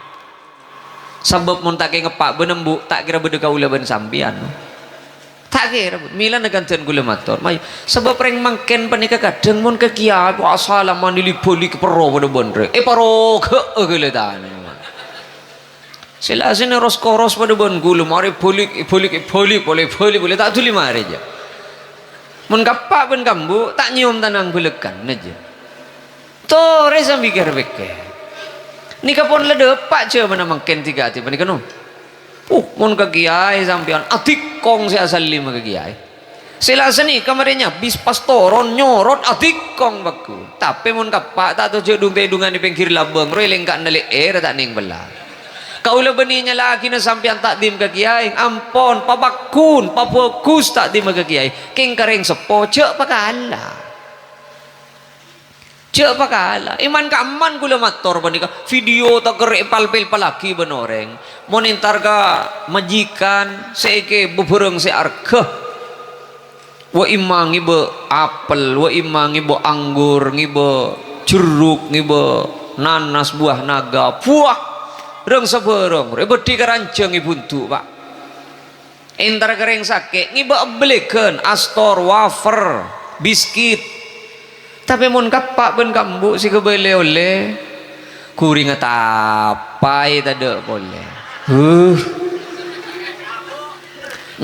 Sabâb mon ta' kèng eppa' bân embu', ta' kèra bâdâ kaulâ bân sampèyan. Ta' kèra, Bu. Mèlana kanthân kaulâ mator, mayu. Sabâb rèng mangkèn panèka kadhâng mon ka kèyaè, wah, salaman li-bâli' perro padâ bân rè. Èparoghâ'â ghâlâ tanè. Sè la sènè ros-koros padâ bân ghulâ, marè bâli', bâli', bâli' polè, bâli' polè, ta' dhuli marè, jâ. Mon ka eppa' bân ka embu', ta' nyèyom tanang bâlâkkan, jâ. Torè sambi kèr-pèkkèr. Nèka pon la dâpa' jhâmanna mangkèn dhika-dhika panèka, no. Uh, mon ka kèyaè sampèyan, adhikong sè asallima ka kèyaè. Sè la sanèka marè nyabis pas toron nyorot adhikong bhâghus. Tapè mon ka eppa' ta' tojjhâ' dung-tèdungan è pèngghir labâng, rowa lèngka'na lè'èrra ta' nèng pella. Kaulâ bânnè nyalaghina sampèyan ta'dhim ka kèyaè, ampon, pabhâghus, pabhâghus ta'dhimma ka kèyaè. Kèng ka rèng seppo, jhâ' pakala. Jhâ' pakala. È man-kamman kaulâ mator panèka, video ta' kerrè' pal-pèlpallaghi bân orèng. Mon entar ka majikan sè èkèbâ bhârâng sè arghâ. Wa imma ngèbâ apel, wa imma ngèbâ anggur, ngèbâ jeruk, ngèbâ nanas, buah naga. Buah! Rèng sabhârâng, rè bâdhi karanjhâng è bhundu', Pak. Entar ka rèng sakè', ngèbâ abbhâlèghân, astor, wafer, biskit. Tapè mon ka eppa' bân ka embu' sè kabâlâ ollè, ghuringnga tapaè tadâ' polè. Huh.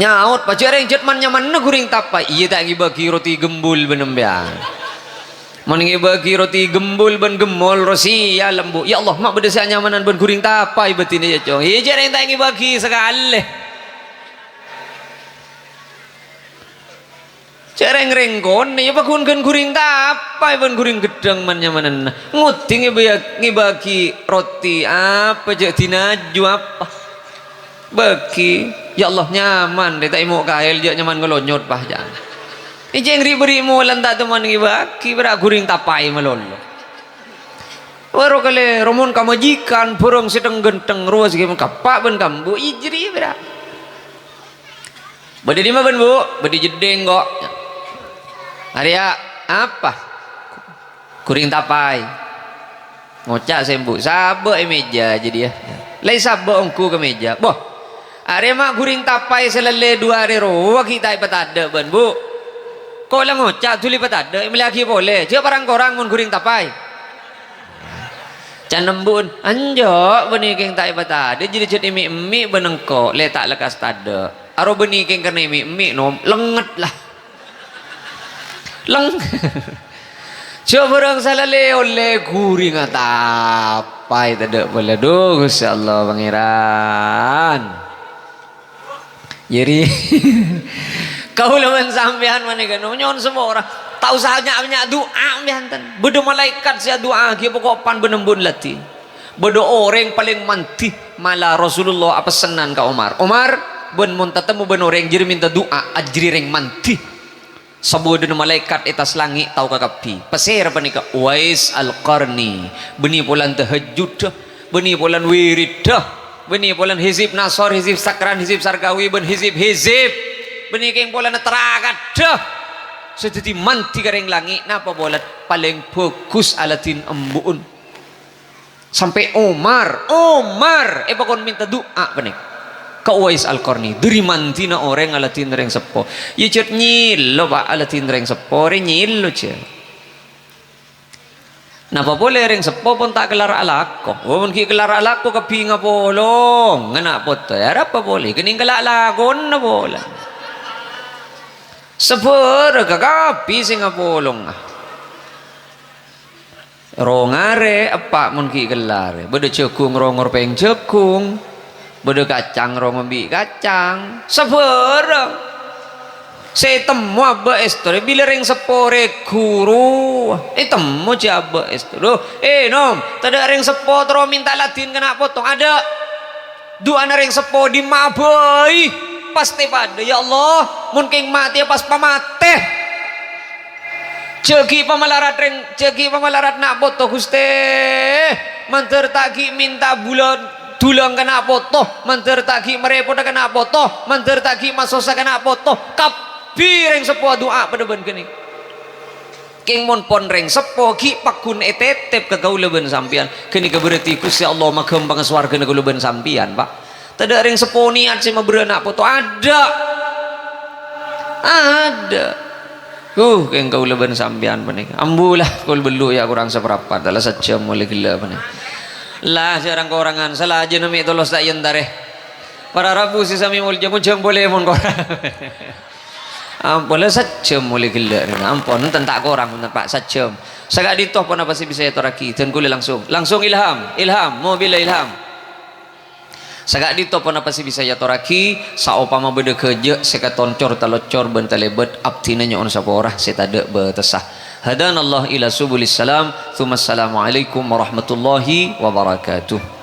Nyaot, "Pajhât rèng jhât man-nyamanna ghuring tapaè." "Iyâ, ta' ngèbâghi roti gembul bân empèyan." Mon ngèbâghi roti gembul bân gemmol, rosia lembu'. "Ya Allah, ma' bâdâ sè anyamanan bân ghuring tapaè bâdinna, ya, Cong." "Iyâ, jhâ' rèng ta' ngèbâghi sakalè." Jhâ' rèng-rèng konè, ya, paghun ghân ghuring tapaè bân ghuring ghedhâng man-nyamananna. Ngodingè bâ-, ngèbâghi roti apa, jhâ' dinaju apa? Bâghi. "Ya Allah, nyaman rè, ta' èmo' kaèl, jhâ' nyaman ngalonyot, pah," jâ. Èjhâng ri'-bâri' molan ta' toman ngèbâghi, bârâ' ghuring tapaè malolo. Bârâ' kalèro mon ka majikan, bhârâng sè thèng-ghânthèng rowa sè ka eppa' bân ka embu', iyâ jârèya, bârâ'. "Bâdâ dimma bân, Bu'?" "Bâdâ è jeddhing, kok." "Arèya apa?" "Ghuring tapaè." Ngoca' sè embu', "Sabâ' è mèja jârèya." La èsabâ' ongghu ka mèja. "Boh, Arè ma' ghuring tapaè sè lallè du arè rowa ghi' ta' èpatadâ' bân, Bu'. Ko' la ngoca' dhuli patadâ', èmellèyaghi polè. Jhâ' parang-korang mon ghuring tapaè. Can embu'en, "Enjâ', bânnè kèng ta' èpatadâ', jârèya jhât èmè'-èmè' bân engko', lè ta' lekkas tadâ'." Aro bânnè kèng karna èmè'-èmè', nom, lengnget la. Leng-, jhâ' bhârâng sala lè-ollè ghuringnga tapaè tadâ' polè. Dhu, Ghustè Allah Pangèran. Jârèya, kaulâ bân sampèyan panèka, no, nyo'on sapora. Ta' osa nya'-nya' du'a, sampèyan ten. Bâdâ malaèkat sè adu'aaghi, pokok pan bân embu'en latè. Bâdâ orèng palèng mandhi, mala Rasulullah apessenan ka Omar. "Omar, bân mon tatemmo bân orèng jârèya mènta du'a, ajâriyâ rèng mandhi." Sabâdâna malaèkat è attas langngè' tao kakabbhi. Pasèra panèka? Uwais Al-Qarni. Bânnè polana tahajjudda, bânnè polana wiriddhâ, bânnè polana hizib Nasr, hizib Sakran, hizib Sarkawi, bân hizib-hizib. Bânnè kèng polana tarakaddhâ. Sè dhâddhi mandhi ka rèng langngè', napa polana? Palèng bhâghus aladhin embu'en. Sampè' Omar, Omar èpakon mènta du'a panèka ka Uwais Al-Qarni. Dhâri mandhina orèng aladhin rèng seppo. Iyâ, jhât nyèlo, Pa', aladhin rèng seppo, rè nyèlo, jhâ. Napa polè rèng seppo pon ta' kellar alako. Oh, mon ghi' kellar alako kabbhi ngapolong, ana' poto. Iyâ, arapa polè? Kennèng kala' lakona polè. Sabârâ ka kabbhi sè ngapolong, ah. Rong arè eppa' mon ghi' kellarè. Bâdâ jhâghung rong orèng jhâghung. Bâdâ kacang rong embi' kacang. Sabârâ. Sè ètemmo abâ' èstorè bilâ rèng seppo rè ghuru. Ètemmo jhâ' abâ' èstorè. Duh, è, Nom, tadâ' rèng seppo terro mènta ladhin kana' poto. Adâ'. Du'ana rèng seppo dimma'a bhâi. Pastè padâ, "Ya Allah, mon kèng matèya pas pamatè." Jhâ' ghi' pamalarat rèng, jhâ' ghi' pamalarat na' poto, Ghustè. Mandhâr ta' ghi' mènta bulân, dhulâng ka na' poto, mandhâr ta' ghi' marèpodhâ ka na' poto, mandhâr ta' ghi' masossa ka na' poto. Kabbhi rèng seppo adu'a padâ bân ghânèka. Kèng mon pon rèng seppo ghi' pagghun ètètèp ka kaulâ bân sampèyan, ghânèka berarti Ghustè Allah maghâmpangnga sowarghâna kaulâ bân sampèyan, Pa'. Tadâ' rèng seppo niyat sè maberrâ na' poto, adâ'. Adâ'. Uh, kèng kaulâ bân sampèyan panèka. Ambu la, pokol bâllu' iyâ korang saparapat, la sajjhâm molè ghellâ' panèka. La, sè rang-korangan, salajâna mè' tolos ta' èyentarè. Para rabu sè samè molja, ngojhâng polè mon korang. Ampon, la sajjhâm molè ghellâ' rèna. Ampon, enten ta' korang, enten, Pa', sajjhâm. Saka'dinto ponapa sè bisa èyatorraghi? Dân kaulâ langsung. Langsung Ilham. Ilham, mo bilâ Ilham. Saka'dinto ponapa sè bisa èyatorraghi, saopama bâdâ ghâjâ' sè katoncor, taloccor, bân talèbât, abdhina nyo'on sapora sè tadâ' bâtessa. Hadanallah ila subulis salam, tsumma assalamualaikum warahmatullahi wabarakatuh.